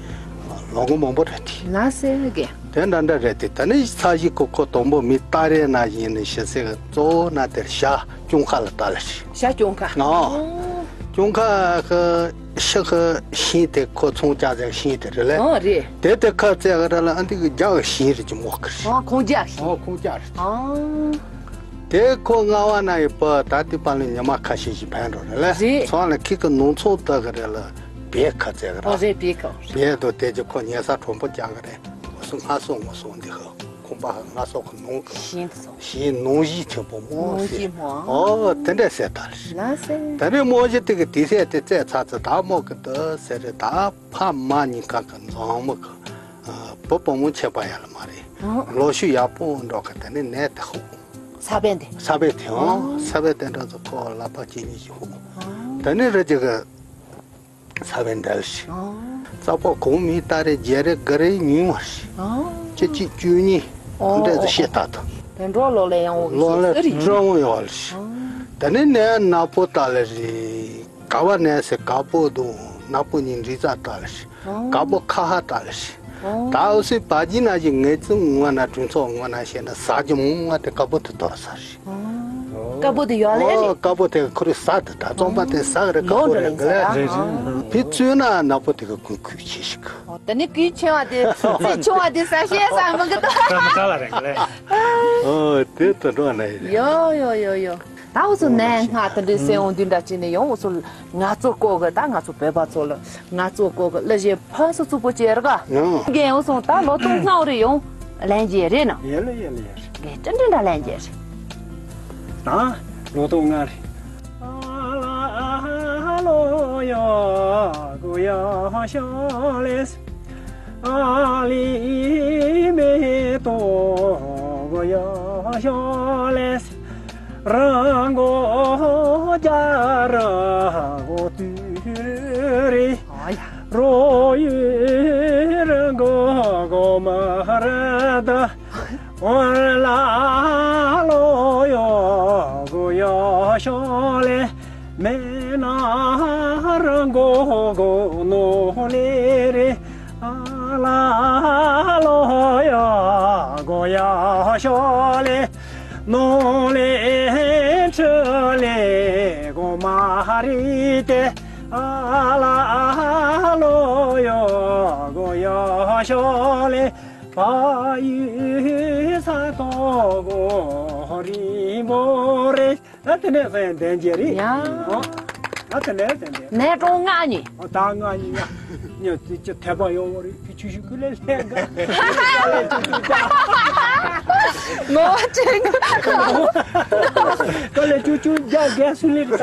ལོ་ངོ་མང་པོ་རེད་དེ། ལ་སེ་གེ། དེ་འདྲ་འདྲ་རེད་དེ་ད་ནི་ས་གཞི་ཁོ་ཁོ་དང་པོ་མི་ལྟ་རེ་ན་ཡིན་ནི་ཤི་སེ་གཙོ་བོ་ན་དེར་ཤ་ཅུང་ཁ་ལ་ལྟ་ལ་ཞིག་ཤ་ཅུང་ཁ། ཨོ། ཅུང་ཁ་ཤི་ཁ་ཤིང་དེ་ཁོ་ཚོང་ཅག་ཟེར་ཤིང་དེ་རེད་ལེ། ཨོ་རེད། དེ་དེ་ཁ་བཙལ་ག་ར་ལ་ཨ་འདི་གི་རྒྱ་གི་ཤིང་རེད་ཅི་མོ་ཁ་རེད། ཨོ་ཁོང་རྒྱ་ཤིང་། ཨོ་ཁོང་རྒྱ་རེད། ཨོ། དེ་ཁོ་རྔ་བ་ན་ཡི་པ་ད་དེ་པ་ལ་ཉི་མ་ཁ་ཤས་ཤིག་ཕན་འགྲོ་རེད་ལེ། རེད། ཚོང་ལ་ཁི་ཁ་ནོང་ཚོང་ལྟ་ག་རེ་ལ་བེ་ཁ་བཙལ་ག་ར། ཨོ་རེད་བེ་ཁ། བེ་དོ་དེ་ཅི་ཁོ་ཉལ་ས་གྲོང་པོ་རྒྱ་ག་རེད། ངོ་སོ་སྔ་སོ་ངོ་སོ་འདི་ཁ། ཁོང་པ་ང་སོགས་ཀྱི་ནང་གི་ཞིང་དུ་སོང་། ཞིང་ནང་བཞིན་ཆེན་པོ་མོ་ནང་ཟེར། བཞིན་མོ། ཨོ་དེ་འདྲ་ཟེར་ད་ལ། ལ་ཟེར། ད་ནི་རྨོ་གཞི་དེ་གི་དེ་ཟེར་དེ་བཙལ་ཚར་ཚེ་ད་རྨོ་གི་དུ་ཟེར་རེད་ད་ཕ་མ་གཉིས་ཀ་གི་མཛངས་མོ་གི་བུ་བུ་མོ་ཆེ་པ་ཡ་ལ་མ་རེད། ཨོ། ལོ་ཤུ་ཡག་པོ་འགྲོ་གི་དེ་ནི་ནས་དེ་ཧུ། ས་བན་དེ། ས་བན་དེ་ཨོ། ཨོ། ས་བན་དེ་འདྲ་ཚོ་ཁོ་ལག་པ་གཅིག་གཉིས་ཤིག་ཧུ། ཨོ། དེ་ནི་རི་གཅིག་གི་ས་བོན་འདྲ་ཞིག་ཨོ། རྩ་ཕོ་གོང་མའི་ཏ་རེ་རྒྱ་རེ་ག་རེ་ཉུང་བ་ཞིག་ཨོ། ཅི་གཅིག་བཅུ་གཉིས་ཨོ། འདྲ་ཟེར་ཤེས་ད་དོ། དེ་འགྲོ་ལོ་ལས་ཡང་འོག་ལོ་ལས་ཤེས་ཨེ་རེད། སྤྲང་བོ་ཡོད་ལ་ཞིག་ཨོ། དེ་ནས་ནས་ནག་པོ་ཏ་ལ་རེད། ག་བ་ནས་ཟེར་དཀར་པོ་དང་ནག་པོ་གཉིས་འདྲེས་རྩ་ཏ་ལ་ཞིག་ཨོ། དཀར་པོ་ཁ་ཧ་ཏ་ལ་ཞིག་ཨོ། ད་འུ་སུའི་བ་ཇི་ན་ཞིག་ངེས་ཙམ་ངོ་ན་དྲུང་ཚོགས་ངོ་ན་ཤེས་ན་ཟ་རྒྱུ་མང་ང་དེ་དཀར་པོ་དེ་དོར་ས་ཞིག་དཀར་པོ་དེ་ཡོད་ལེ་རེད། དཀར་པོ་དེ་ཁོ་རེ་ཟ་དེ་ད་རྩོམ་པ་དེ་ཟ་རེ་དཀར་པོ་རེད་གི་ལེ། རེད་རེད། ཕི་བཙུན་ན་ནག་པོ་དེ་གི་ཀུན་ཁུལ་ཆེ་ཞིག་ཨོ་དེ་ནི་ཀུན་ཆེ་བ་དེ་རྩིས་ཆུང་བ་དེ་ཟ་ཤེས་ས་མི་གི་ད། ད་མི་ད་ལ་རེད་གི་ལེ། ཨོ་དེ་ད་འགྲོ་ན་ཡི་རེད། ཡོ་ཡོ་ཡོ་ཡོ། ད་འུ་ཚོ་ནས་སྔ་དེ་འདྲའི་སེམས་འོང་འདི་འདྲ་བྱས་ནས་ཡོང་། འུ་ཚོ་ང་ཚོ་སྐོར་གི་ད་ང་ཚོ་བོད་པ་ཚོ་ལ་ང་ཚོ་སྐོར་གི་གླུ་གཞས་ཕུན་སུམ་ཚོགས་པོ་བྱས་ར་ག་ཡང་། རྒན་འུ་ཚོ་ད་ལོ་ཏོག་སྔ་རེ་ཡོང་ལན་རྒྱས་རེད་ན། ཡེ་ལ་ཡེ་ལ་ཡེ། རྒན་ཏྲིན་ཏྲིན་འདྲ་ལན་རྒྱས་རེད། ད་ལོ་ཏོག་སྔ་རེ། ཨ་ལ་ལོ་ཡ་གོ་ཡ་ཤ་ལེ། ཨ་ལི་མེ་ཏོ་གོ་ཡ་ཤ་ལེ། རང་གོ་རྒྱ་ར་གོ་དུ་རི། ཨ་ཡ། རོ་ཡུ་རང་གོ་གོ་མ་ར་ད། ཨོ་ལ་ལོ་ཡོ་གོ་ཡོ་ཤོ་ལེ། མེ་ན་རང་གོ་གོ་ནོ་ལེ་རེ། ཨ་ལ་ལོ་ཡོ་གོ་ཡོ་ཤོ་ལེ། ནོ་ལེ་ཁྲི་ལེ་གོ་མ་རི་ཏེ། ཨ་ལ་ལོ་ཡོ་གོ་ཡོ་ཤོ་ལེ། ཕ་ཡུལ་ས་ཐོག་གོ་རིན་པོ་རེད། ད་དེ་ནས་ཟེར་ཡང་ལྡན་རྒྱས་རེད། ཡ། ཨོ། ད་དེ་ནས་ཟེར་ཡང་ལྡན། ནས་གྲོང་ལྔ་གཉིས། ཨོ་ད་ལྔ་གཉིས་ལྔ། ཉོ་དེ་ཅི་ཐེ་བ་ཡོང་བ་རེད། ཁྱོད་ཆུ་ཤུ་ཀུ་ལེ་ལྷན་ག་ཀ་ལེ་ཅུ་ཅུ་ཅ། ངོ་བོ་ཅན་ག་ཀ་ལེ་ཅུ་ཅུ་ཅ་རྒན་སུ་ལེ་རེད།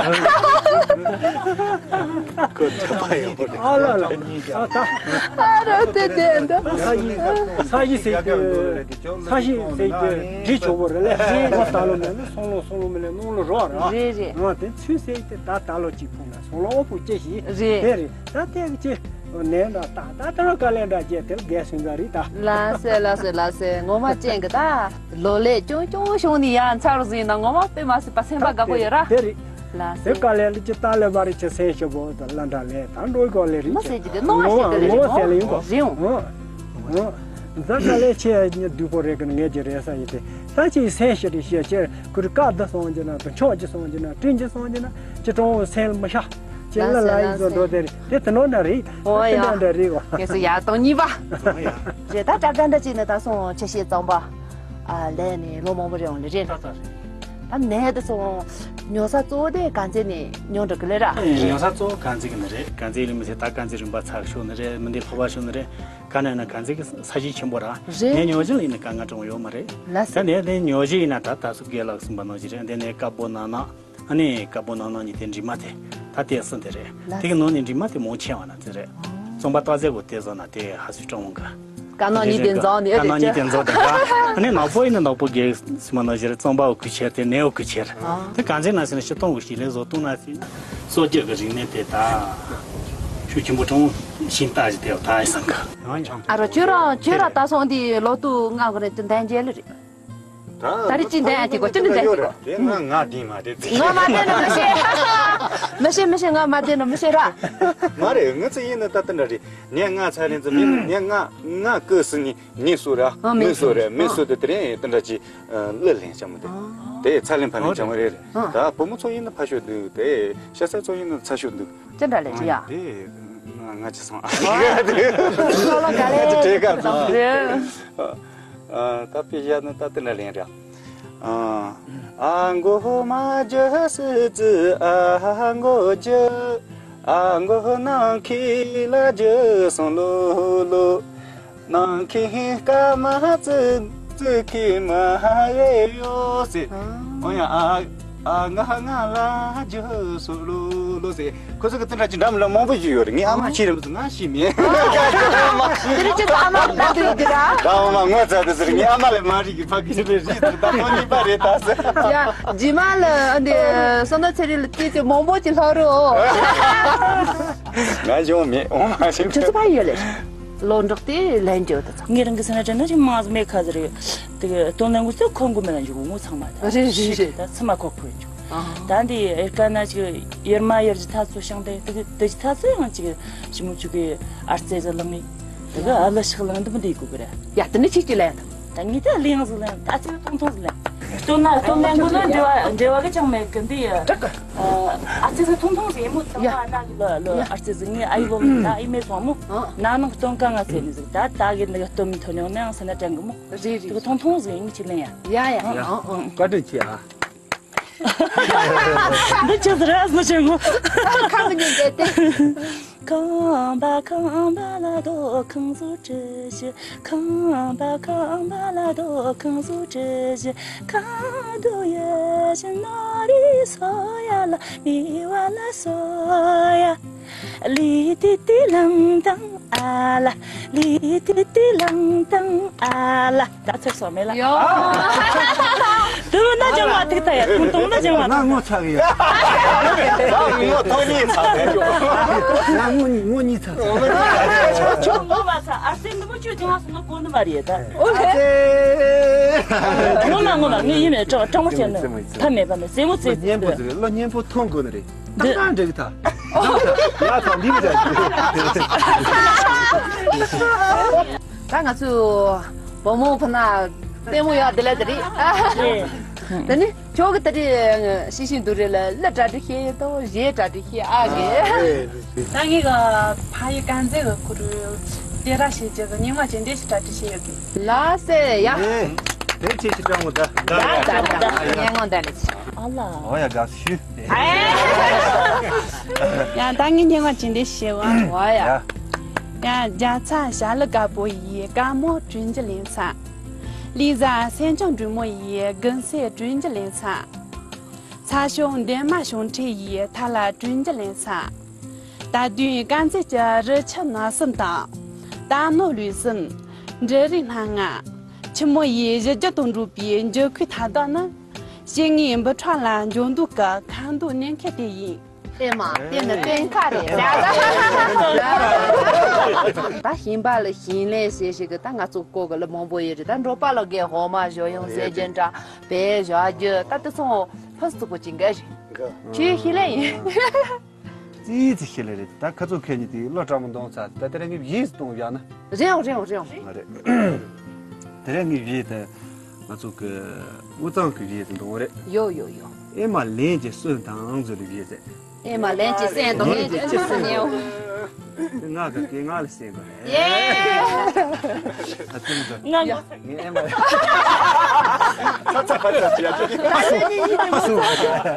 ཁོ་ཐེ་བ་ཡོང་བ་རེད། ཨ་ལ་ལ། ཨ་ད། ཨ་རོ་དེ་དེ་འདྲ། ས་གཞི་ས་གཞི་ཟེར་གྱི། ས་གཞི་ཟེར་གྱི་འདྲི་ཆོག་པོ་རེད་ལ། ས་གཞི་ད་ལོ་མེད་ན་སོང་ལོ་སོང་ལོ་མེད་ན་སྣུམ་ལོ་རོགས་ར། རེད་རེད། ང་དེ་ཚུལ་ཟེར་གྱི་ད་ད་ལོ་གཅིག་ཕུང་ན་སོང་ལོ་ཨོ་ཕུ་ཅེ་ཞིག་རེད། དེ་རེད། ད་དེ་གི་ཅི་ནས་འདྲ་ད་ད་ད་ར་དཀའ་ལས་འདྲ་བྱས་དེ་ལ་རྒས་སོང་ད་རེད་ད། ལ་སེ་ལ་སེ་ལ་སེ་ངོ་མ་ཅན་གི་ད་ལོ་ལེ་ཅུང་ཅུང་བྱུང་ནི་ཡ་མཚར་ཟིན་ན་ངོ་མ་དཔེ་མ་སྲིད་པ་སེམས་པ་དགའ་པོ་ཡོད་ར། དེ་རེད། ལ་དེ་སེ། དཀའ་ལས་ལ་ཅི་ལྟ་ལས་བ་རེ་ཆེ་སེམས་ཤོར་བོ་ལ་འདྲ་ལས་ད་འགྲོ་གོ་ལས་རེད། མ་ཟེར་གྱི་དེ་ནོ་ཞིག་དེ་ལས་ངོ་ཟེར་ལས་ཡིན་གོ་རེད་འོང་། ཨོ། ཨོ། ཛ་དཀའ་ལས་ཆེ་ཉི་སྡུག་པོ་རེད་གི་ངས་ཀྱི་རེད་ས་ཡིན་ཏེ། ད་ཅི་སེམས་ཤོར་རེ་ཤེས་ཆེ་ཁུར་ཀ་ད་སོང་གྱི་ན་དུ་ཆོག་ཅི་སོང་གྱི་ན་དྲིན་ཅི་སོང་གྱི་ན་ཅི་གྲོང་སེམས་ལ་མི་ཤ་ཅི་ལ་ལ་ཡིན་ཟོ་འགྲོ་དེ་རེད་དེ་དེ་ནོ་འདྲ་རེད། ཨོ་ཡ། དེ་འདྲ་འདྲ་རེད་གོ་ངས་སུ་ཡ་དང་གཉིས་པ། རེད་ད་དྲ་དྲ་འདྲ་ཅི་ནི་ད་སོང་ཆེ་ཤེས་གཙང་པ། ཨ་ལས་ནི་ལོ་མང་པོ་རེད་འོང་ལེ་རེད། ད་ནས་དེ་སོང་ཉོ་ས་གཙོ་བོ་དེ་ག་ཚད་ནས་ཉོ་འགྲོ་གི་ལེ་ར། ཉོ་ས་གཙོ་བོ་ག་ཚད་གི་ནི་རེད། ག་ཚད་ལི་མི་ཚེ་ད་ག་ཚད་རིན་པ་ཚགས་ཤོག་ནི་རེད། མི་འདི་ལྷོ་པ་ཤོག་ནི་རེད། ག་ནས་ན་ག་ཚད་གི་ས་གཞི་ཆེན་པོ་ར། རེད། ངས་ཉོ་བཞིན་ལ་ཡིན་ན་དཀའ་ངལ་གྲོང་ཡོད་མ་རེད། ལ་ད་ནས་དེ་ཉོ་བཞིན་ཡིན་ན་ད་ད་སུ་རྒན་ལགས་གསུངས་པ་ནང་བཞིན་རེད། དེ་ནས་དཀར་པོ་ནག་ནག་ཨ་ནི་དཀར་པོ་ནག་ནག་གཉིས་དེ་འདྲི་མ་དེ་ད་ལྟས་སུ་དེ་རེད། དེ་གི་ནང་ནས་འདྲི་མ་དེ་མོ་ཆེ་བ་ན་དེ་རེད། རྩོམ་པ་སྟག་རྩེ་གོ་དེ་ཟོ་ན་དེ་ཧ་སུ་ཀྲང་ག་དཀར་ནག་གཉིས་དེ་འཛོག་ནས་དཀར་ནག་གཉིས་དེ་འཛོག་དེ་ག་ཨ་ནི་ནག་པོ་ཡིན་ན་ནག་པོ་རྒྱལ་སི་མ་ན་ཞེར་རྩོམ་པ་འོ་ཁུ་ཆེར་དེ་ནས་འོ་ཁུ་ཆེར། དེ་གང་ཚེ་ན་ཟེར་ན་ཤི་སྟོང་གི་ཞིག་ལས་བཟོ་སྟོང་ན་ཟེར། སྲོལ་རྒྱུན་གི་རིག་གནས་དེ་ད་ཤུགས་ཆེན་པོ་ཀྲུང་ཤིང་ལྟ་ཞིག་དེ་ད་ཡི་སང་ག་ཨ་རོ་ཁྱོད་རང་ཁྱོད་རང་ད་སོང་དེ་ལོ་དུ་ལྔ་གི་རེད་དུ་འདན་རྒྱལ་རེད། ད་རེ་ཅི་འདྲ་ཡང་དེ་གོ་ཅི་འདྲ་འདྲ་ཡོད་རེད། དེ་ང་ང་དེ་མ་རེད་ཟེར། ང་མ་བསྡད་ན་མི་ཤེས། མི་ཤེས་མི་ཤེས་ང་མ་བསྡད་ན་མི་ཤེས་ར། མ་རེད། ང་ཚོ་ཡིན་ན་ད་ལྟ་འདྲ་རེད། ངས་ང་ཚ་ལེན་ཚོ་མིན་ངས་ང་ང་ཀི་སི་ནི་ནི་སུ་ར་ཨ་མི་སུ་ར་མི་སུ་དེ་དེ་རིང་དེ་འདྲ་ཅི་གླུ་ལེན་ཅང་མི་འདུག་དེ་ཚ་ལེན་ཕ་ལེན་ཅང་མི་རེད། ད་བུ་མོ་ཚོ་ཡིན་ན་ཕ་ཤོད་འདུག་དེ་ཤ་ཚ་ཚོ་ཡིན་ན་ཚ་ཤོད་འདུག་ཅི་འདྲ་ལེན་ཅི་ཡ། དེ་ང་ང་ཅི་སོང་ཨ། ལོ་ལོ་ག་ལེ་ཅི་བྲེལ་ག་ཚོ། ཨ། ད་དཔེ་བཞག་ན་ད་དེ་འདྲ་ལེན་རེད། ཨ། ཨ་མགོ་མ་རྒྱུ་སི་ཙི་ཨ་མགོ་རྒྱུ། ཨ་མགོ་ནང་ཁྱི་ལ་རྒྱུ་སོང་ལོ་ལོ། ནང་ཁྱི་སྐར་མ་ཙི་ཙི་ཁྱི་མ་ཡེ་ཡོ་སི། ཨོ་ཡ་ཨ། ཨ་ང་ང་ལ་རྒྱུ་སོ་ལོ་ལོ་ཟེར། ཁོ་ཚོ་གི་དེ་འདྲ་ཅི་འདྲ་མི་ལ་མང་པོ་ཞིག་ཡོད་རེད། ངའི་ཨ་མ་ཤི་རེད་མི་ཚོ་ང་ཤི་མེད། དེ་རིང་ཅི་ཨ་མ་ལ་དེ་རེད་ར། ད་ཨ་མ་ངོ་ཚ་དེ་ཟེར། ངའི་ཨ་མ་ལས་མ་རིག་གི་ཕ་གི་རེད་རེད་ཟེར། ད་ཁོ་གཉིས་པ་རེད་ད་ཟེར། ཡ་རྗེས་མ་ལ་འདི་བསོད་ནམས་ཚེ་རིང་ལ་བལྟས་ཚེ་མང་པོ་ཅིག་ལྷག་རོགས། ང་ཡོང་མེད་འོང་མ་ཤེས། ཁྱོད་ཚོ་ཕ་ཡོད་ལེ། ལོ་འབྲོག་དེ་ལན་རྒྱོ་ད་ཚང་། ངའི་རང་གི་སེམས་ན་དྲན་ན་ཅིག་མང་ཟིག་མེད་ཁ་ཟིག་རེད། དེ་གི་སྟོན་ལན་གོ་ཚོད་ཁོང་གི་མེད་ན་འཇུག་ངོ་ཚང་མ་ད། རེད་རེད་རེད། ད་ཚི་མ་ཁོ་ཁོས་འཇུག་ད་འདི་ཨེར་ཀ་ན་ཅིག་ཡར་མ་ཡར་གྱི་ཐ་ཚོ་ཤང་དེ་དེ་གི་དེ་གི་ཐ་ཚོ་ཡང་ཅིག་ཞི་མོ་ཅུ་གི་ཨར་ཙེ་ཟི་ལང་ངི་དེ་གི་ཨ་ལ་ཤག་ལང་འདི་མི་འདི་གོ་གི་རེད། ཡ་དེ་ནི་ཁྱེད་ཀྱི་ལན་དང་། ད་ངས་ད་ལེང་ཟིག་ལེང་ད་ཨ་ཙི་ཐུང་ཐུང་ཟིག་ལེང་། སྟོན་ན་སྟོན་ལེང་གོ་ལ་འབྲེལ་བ་འབྲེལ་བ་གི་ཅང་མེད་གི་འདི་ཡ། ཨ་ཙི་ཟིག་ཐུང་ཐུང་ཟིག་ཡིན་མོ་ཚང་མ་ན་གི་ལ་ལ་ཨ་ཙི་ཟིག་ངའི་ཨ་ཡི་ལོ་ལ་ད་ཨི་མེ་སོང་མོ། ན་ནང་སྟོན་ག་ང་ཟེར་ནི་ཟིག་ད་ད་གི་ནི་སྟོན་མི་ཐོན་ཡོང་ནའང་སེ་ན་དྲན་གི་མོ། རེད་རེད། དེ་གི་ཐུང་ཐུང་ཟིག་ཡིན་གི་ཅི་ལེང་ཡ། ཡ་ཡ། ཡ་བཀའ་དྲིན་ཆེ་ཨ། འདི་ཅི་ཟེར་ར་སོ་ཆེ་ངོ། ཁ་མི་ཉན་དེ་དེ། ཁང་པ་ཁང་པ་ལ་རྡོ་ཁང་བཟོ་བྲི་ཞིག་ཁང་པ་ཁང་པ་ལ་རྡོ་ཁང་བཟོ་བྲི་ཞིག་ཁང་རྡོ་ཡོད་ཞིག་ནོ་རི་སོ་ཡ་ལ་མི་བ་ལ་སོ་ཡ། ལི་ཏི་ཏི་ལང་དང་ཨ་ལ། ལི་ཏི་ཏི་ལང་དང་ཨ་ལ། ད་ཚེར་སོང་མེད་ལ། ཡོ། དུ་ན་ཅང་མ་ཐིག་ཐ་ཡ་ཐུང་ཐུང་ན་ཅང་མ་ང་ངོ་ཚ་གི་ཡོད། ང་ངོ་ཐོ་གཉིས་ཚ་གི་ཡོད། ང་ངོ་ངོ་གཉིས་ཚ་ཚ། ཁྱོད་ངོ་མ་ཚ་ཨ་སེ་འདི་མོ་ཁྱོད་ཅང་སོང་ན་གོ་ནི་མ་རེད་ད། ཨོ་ལེ། ངོ་མ་ངོ་མ་ངས་ཡིན་མེད་སྐྲག་སྐྲག་མོ་བྱས་ན་ཐ་མེད་པ་མེད་སེ་མོ་ཙེ་ཙེ། སྙན་པོ་ཙེ་ལོ་སྙན་པོ་ཐོང་དགོས་ནི་རེད། འདི། ཏག་ཏག་འགྲིག་ཐལ། ཡ་ཚ་འདི་མི་ཚ། ད་ང་ཚོས་བུ་མོ་ཁོ་ན་ལྟད་མོ་ཡག་འདི་ལ་དེ་རེད། དེ་ནི་ཁྱོད་ཀྱི་ད་རེས་ཤི་ཤི་འདུག་རེད་ལ་གླུ་གྲ་སྒྲིག་བྱས་ཡོད་དོ་གཞས་གྲ་སྒྲིག་བྱས་ཨ་གི། ད་ངས་གི་ཕ་ཡི་དཀར་མཛེས་གི་ཁུ་རུ་སྐད་གྲགས་ཤིག་ཅིག་གི་སྙན་ངག་ཅིག་འདི་ཞིག་གྲ་སྒྲིག་བྱས་ཡོད་གི། ལགས་སེ་ཡ། དེ་ཆེ་ཞིག་སྤྲང་མོ་ད། ད་ད་ད་སྙན་ངག་འདི་ལ་ཆེ། ཨ་ལ། ཨོ་ཡ་དགའ་བསུ་ཞུ། ཡང་ད་ངས་སྙན་ངག་ཅིག་འདི་ཞུ་བ། ཨོ་ཡ། ཡང་རྒྱ་ཚ་ཞྭ་ལུ་དཀར་པོ་ཡིས་དཀར་མོ་དྲུང་འཇུག་ལེན་ཚར། ལི་ཟ་སེང་ལྕམ་འབྲུག་མོ་ཡིས་དགུན་སེ་དྲུང་འཇུག་ལེན་ཚར། ཚ་ཞོ་འདན་མ་ཞོ་འཕྲེད་ཡིས་ཐ་ལ་དྲུང་འཇུག་ལེན་ཚར། ད་དུང་དཀར་མཛེས་ཀྱི་རི་ཆུ་ནགས་གསུམ་དང་། རྟ་ནོར་ལུག་གསུམ། འབྲུ་རིགས་སྣ་ལྔ། ཆུ་མོ་ཡི་གཞི་རྒྱུ་དང་འགྲོགས་པའི་འགྱུར་ཁུག་ཐ་དག་ནི། སྐྱེ་དངོས་འབུ་ཕྲུག་ལ་འགྱུར་ལྡོག་གི་ཁ་མདོག་གནས་མཁན་དེ་ཡིན། ཨེ་མ་དེ་ནི་བསྟན་ཁ་རེད། ད་ཞིང་པ་ལ་ཞིང་ལས་བྱེད་ཞིག་གི་ད་ང་ཚོ་བཀོད་གི་ལ་མང་པོ་ཡོད་རེད། ད་འབྲོག་པ་ལ་གའི་འོ་མ་བཞོ་ཡང་ཟས་རྒྱུ་འདྲ་བས་བཞོ་རྒྱུ་ད་དེ་ཚོ་ཕུ་སུ་ཚོ་གོ་ཅིང་ག་རེད། ཁྱོད་ཤི་ལེ་ཡིན། ཙི་ཙི་ཤི་ལེ་རེད། ད་ཁ་ཚོ་ཁེ་ཉིད་དེ་ལོ་གྲངས་མང་གཏོང་ཚར། ད་དེ་རིང་གི་བཞེས་སུ་གཏོང་བཞག་ན། རེད་འོང་རེད་འོང་རེད་འོང་། ང་རེད། དེ་རིང་གི་བཞེས་དེ་ང་ཚོ་གི་དབུས་གཙང་གི་བཞེས་དེ་འདོང་རེད། ཡོ་ཡོ་ཡོ། ཨེ་མ་ལན་གྱི་སོན་དང་ཟེར་བའི་བཞེས་ཟེར། ཨེ་མ་ལན་གྱི་སོན་དང་ལན་གྱི་ཅི་སོན་ཡོ། ང་གི་སྐད་ང་ལ་སེམས་པ་རེད། ཡེ། ཨ་ཙི་མི་ང་ངོ་ངས་ཨེ་མ། ཚ་ཚ་ཕ་ཚ་ཅི་ཡ་ཅི།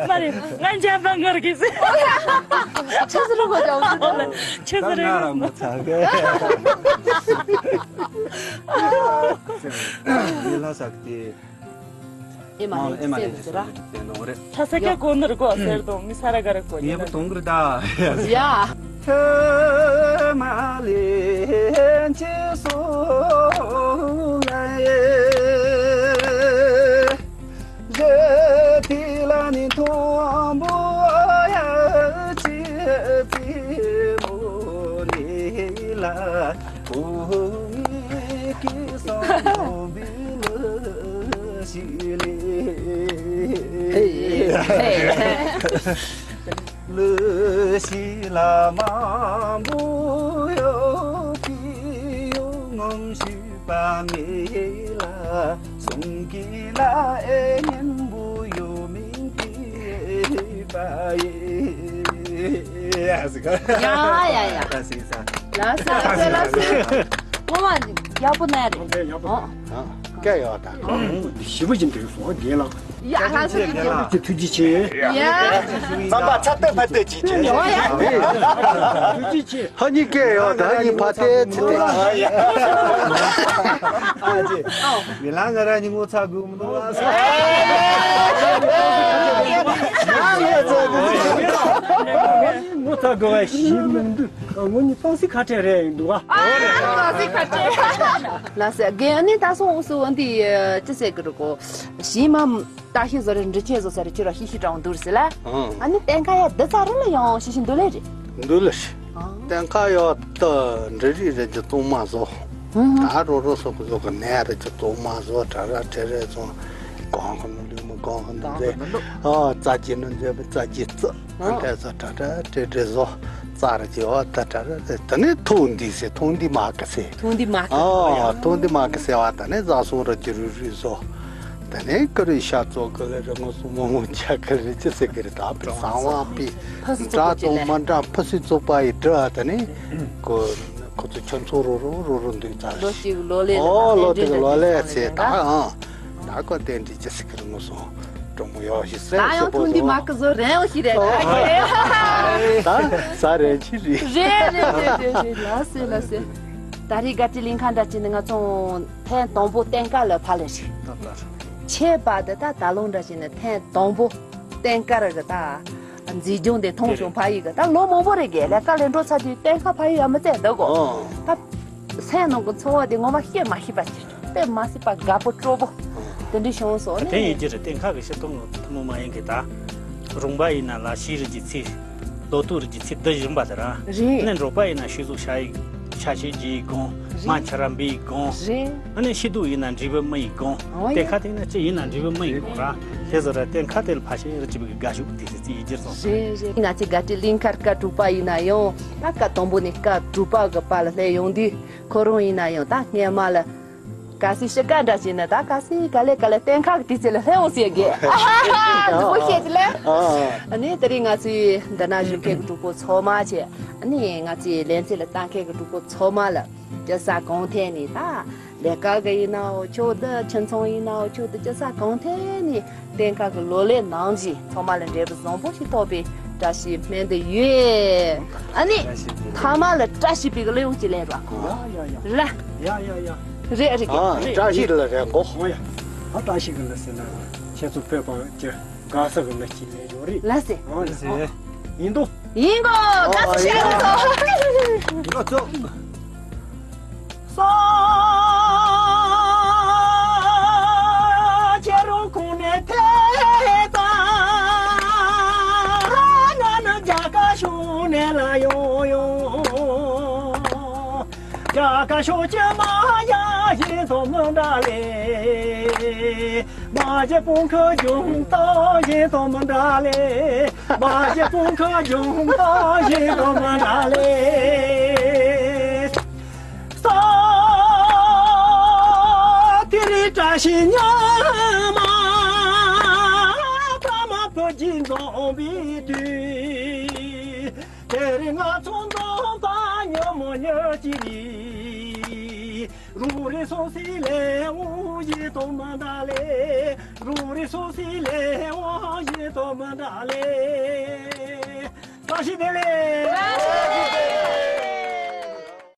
མ་རེད། ང་འཇམ་པ་ངར་གི་ཟེར། ཆུ་ཟེར་ལོ་གོ་ཅའོ་ཟེར། ཆུ་ཟེར་ད་ང་རང་མ་ཚ་གི། ཡིན་ལ་ས་གི་དེ། ཨེ་མ་ཨེ་མ་ལེན་ལེན་ཅི་ཟེར་ར། བསྟན་དོང་རེད། ལྷ་ས་སྐད་གོ་ནོར་གོ་ཟེར་དོང་མི་ས་ར་ག་ར་གོ་ཉེ་པོ་དོང་གི་རེད་ད། ཡ། ཐ་མ་ལེན་ཅི་སོང་ལ་ཡེ། རེ་ཏི་ལ་ནི་མཐོང་བོ་ཡ་ཅི་ཙི་མོ་ནི་ལ། ཨོ་ངེ་ཀེ་སང་ལོ་བི་ལ་ཤི་ལེ། ལ་ཤི་ལ་མང་པོ་ཡོད་ཀི་ཡོད་ངོམ་ཤུ་པ་མེ་ལ་སུང་ཀི་ལ་ཨེ་ཉན་བུ་ཡོད་མིན་ཀི་པ་ཡེ། ཡ་ཡ་ཡ། ལ་སེ་ལ་སེ་ལ་སེ། ངོ་མ་ཡག་པོ་ན་རེད། ཡག་པོ་ན་རེད། ཨོ། ཨ། སྐད་ཡག་ད། ཞིབ་པོ་ཅིག་འདུག་སོང་རྒན་ལགས། ཡ་ལགས་སོ་རྒན་ལགས། ཐུགས་རྗེ་ཆེ། ཡ། རྩམ་པ་ཚ་ཏོག་ཕ་ཏོག་ཅིག་ཅིག་ཡོ་ཡ། ཐུགས་རྗེ་ཆེ། ཧ་ཉི་སྐད་ཡག་ད་ཧ་ཉི་ཕ་ཏེ་ཚི་ཏེ། ཨ་ཅེ། ཨོ། ཡ་ལ་ང་ར་ཉི་མོ་ཚ་དགོས་མི་འདུག་ལགས་སོ། ངོ་ཚ་དགོས་པ་ཞིག་མི་འདུག་ངོ་ཉི་ཏོང་སི་ཁ་བྲལ་རེད་འདུག་ཨ། ཨ་ཏོང་སི་ཁ་བྲལ། ལགས་སེ་རྒན་ཨ་ནི་ད་སོང་སུ་འོན་ཏི་ཅི་ཟེར་གི་རུ་གོ་ཞི་མ་ལྟ་ཤི་བཟོ་རེ་འདྲི་ཆེ་བཟོ་ས་རེ་ཁྱོད་ར་ཤི་ཤི་དྲང་འདུག་ཟེར་ལ། ཨ་ནི་གཏན་ཁ་ཡ་འདི་ཚ་རུ་ལ་ཡང་ཤི་ཤི་འདུག་ལེ་རེད། འདུག་ལེ་ཤི། གཏན་ཁ་ཡ་ད་འདྲི་རི་རེ་ཅི་གཏོང་མ་བཟོ། ད་རོ་རོ་སོག་གི་བཟོ་གི་ནས་རེ་ཅི་གཏོང་མ་བཟོ་ད་ར་དེ་རེ་བཟོ། གང་གི་མི་ལུས་མི་གང་གི་མི་འདྲེ། ཨ་རྩ་ཅི་ནི་འདྲེ་མི་རྩ་ཅི་རྩི། ཨ་འདྲེ་བཟོ་ད་ར་དེ་འདྲེ་བཟོ། རྩ་ར་ཅི་བ་ད་ད་ར་དེ་ནི་ཐུང་འདི་སེ་ཐུང་འདི་མ་གི་སེ། ཐུང་འདི་མ་གི་ཨ་ཐུང་འདི་མ་གི་སེ་བ་ད་ནི་བཟའ་སོང་ར་ཅི་རུ་རུ་བཟོ། ད་ནི་ཀི་རུ་ཤ་ཙོག་གི་ལ་རི་མོ་སུ་མོ་མོ་ཆ་གི་རི་ཅི་སེ་གི་རི་ད་པི་གསང་བ་པི། འདྲ་དང་མ་འདྲ་ཕུ་སུ་ཙོག་པ་ཡི་འདྲ་ད་ནི་ཀོ། ཁོ་ཚོ་ཁྱོད་ཚོ་རོ་རོ་རོ་རོ་འདུག་ཙང་། ལོ་གཅིག་ལོ་ལེ་ཨོ་ལོ་དེ་ལོ་ལེ་ཚེ་ད་ཨང་། ད་ཁོ་རྟེན་འབྲེལ་ཅི་སི་ཁིར་ངོ་སོང་། གྲོང་མོ་ཡོད་ཞིག་སེམས་ད་ཡང་ཤེས་པོ་ཐུང་འདི་བཟོ། མ་ཀི་བཟོ་རན་ཡོད་ཞིག་རེད། ཨོ། ད་ས་རན་ཆི་རེད། རེད་རེད་རེད་རེད་རེད། ལགས་སེ་ལགས་སེ། ད་རེས་དགའ་སྤྲོའི་གླིང་ཁ་འདྲ་བྱས་ནས་ང་ཚོ་ཐེངས་དང་པོ་བསྟན་དཀར་ལ་ཕར་ལ་ཞིག་ད་ལྟ་ཆེ་བ་དེ་ད་ད་ལོ་འདྲ་བྱས་ནས་ཐེངས་དང་པོ་བསྟན་དཀར་གི་ད་མཛེས་ལྗོངས་དེ་མཐོང་བྱུང་ཕ་ཡིས་གི་ད་ལོ་མང་པོ་རེད་གི་ལས་ཀ་ལས་འགྲོ་ཚར་དུས་བསྟན་དཀར་ཕ་ཡིས་ཡ་མི་བཙལ་འདུག་གོ་ཨོ། ད། སེམས་ནང་གི་ཚོར་བ་དེ་ངོ་མ་བཤད་མ་ཤེས་པ་ཞིག་དཔེ་མ་སྲིད་པ་དགའ་པོ་སྤྲོ་པོ་དེ་འདྲ་བྱུང་སོང་ནས། དེ་ཡིན་གྱི་རེད། བསྟན་ཁ་གི་ཤི་ཐུང་ཐུང་མོ་མ་ཡིན་གི་ད། རོང་པ་ཡིན་ན་ལ་ཤི་རི་གི་ཚེ། ལོ་ཏོག་རི་གི་ཚེ་འདི་བཞིན་པ་དེ་ར། རེད། ནི་འབྲོག་པ་ཡིན་ན་ཤི་གཟུགས་ཤ་ཡི་ཤ་ཤེད་རྗེ་ཡི་དགོང་། རེད། མ་ཁྱི་ར་འབུ་ཡི་དགོང་། རེད། ཨ་ནི་ཤི་དུག་ཡིན་ན་འབྲས་བུ་མི་ཡི་དགོང་། ཨོ་ཡ། བསྟན་ཁ་དེ་ན་ཅི་ཡིན་ན་འབྲས་བུ་མི་ཡི་དགོང་ར། དེ་ཚོ་ར་བསྟན་ཁ་དེ་ལ་ཕ་ཤེ་རི་ཅི་བི་གི་དགའ་ཤུགས་དེ་ཚེ་ཚེ་ཡི་གྱིར་སོང་། རེད་རེད། ང་ཚོའི་དགའ་སྤྲོའི་གླིང་ཁར་སྐར་དྲུག་པ་ཡིན་ན་ཡང་ད་སྐར་དང་པོ་ནས་སྐར་དྲུག་པ་གི་བར་ལ་སླེབས་ཡོང་དུས། ཁོ་རང་ཡིན་ན་ཡང་ད་སྔས་མ་ལ། གལ་སྲིད་ཤི་ཀ་འདྲ་བྱས་ན་ད་གལ་སྲིད་ག་ལེ་ག་ལེ་བསྟན་ཁ་གི་དུས་ཚོད་ལ་སླེབས་འོང་ཟེར་གི། ཨ་ཧ་ཧ་ཧ། སྡུག་པོ་བཤད་ཀྱི་ལེ། ཨ་ནི་དེ་རིང་ང་ཚོའི་འདི་ན་བཞུགས་མཁན་གྱི་གྲོགས་པོ་ཚང་མ་བྱས། ཨ་ནི་ང་ཚོའི་ལེ་ཚན་ལ་བལྟ་མཁན་གྱི་གྲོགས་པོ་ཚང་མ་ལ་སྐྱེལ་ས་གང་ཐད་ནས་ད་ལས་ཀ་གི་ཡིན་ནའོ་ཆོག་ད་ཁྱིམ་ཚང་ཡིན་ནའོ་ཆོག་ད་སྐྱེལ་ས་གང་ཐད་ནས། བསྟན་ཁ་གི་ལོ་ལེགས་ནང་བཞིན་ཚང་མ་ལ་འབྲས་བུ་བཟང་པོ་ཞིག་ཐོབ་པའི་བཀྲ་ཤིས་སྨོན་འདུན་ཡོད། ཨ་ནི་ཐ་མ་ལ་བཀྲ་ཤིས་པའི་གླུ་དབྱངས་ཅིག་ལེན་རོགས། ཡ་ཡ་ཡ། ར། ཡ་ཡ་ཡ། རེད་རེད། ཨ་བཀྲ་ཤིས་ལ་རེད་གོ། ཨོ་ཡ། ད་བཀྲ་ཤིས་གི་གླུ་ཟེར་ན་ཁྱེད་ཚོ་བོད་པ་གི་དགའ་ས་གི་གླུ་ཅིག་ལེན་རོགས་རེད། ལ་ཟེར། ཨོ་ཡ། ཡིན་དོ། ཡིན་གོ། ད་ཚོ་བཤད་གོ་ཚོ། ཡིན་གོ་ཚོ། ས་ཆེ་རུ་ཁུང་ནས་ཐལ་དང་། ར་ན་ན་རྒྱ་གར་གཞུང་ནས་ལ་ཡོང་ཡོང་། རྒྱ་གར་ཕྱོགས་ཀྱི་མ་ཡ་ཡིན་དོ་མི་འདྲ་ལེ། མ་གཞི་སྤུན་ཁ་རྒྱུན་དང་ཡིན་དོ་མི་འདྲ་ལེ། མ་གཞི་སྤུན་ཁ་རྒྱུན་དང་ཡིན་དོ་མི་འདྲ་ལེ། ས་དེ་རི་བཀྲ་ཤིས་ཉི་མ། ཕ་མ་བུ་གཅིག་འཛོམས་པའི་དུས། དེ་རིང་ང་ཚོ་འཛོམས་པ་ཉིན་མོ་ཉི་ཤུ་རེད། རུ་རི་སོ་སི་ལེ་འོ་ཡི་དོ་མ་ད་ལེ། རུ་རི་སོ་སི་ལེ་འོ་ཡི་དོ་མ་ད་ལེ། བཀྲ་ཤིས་བདེ་ལེགས།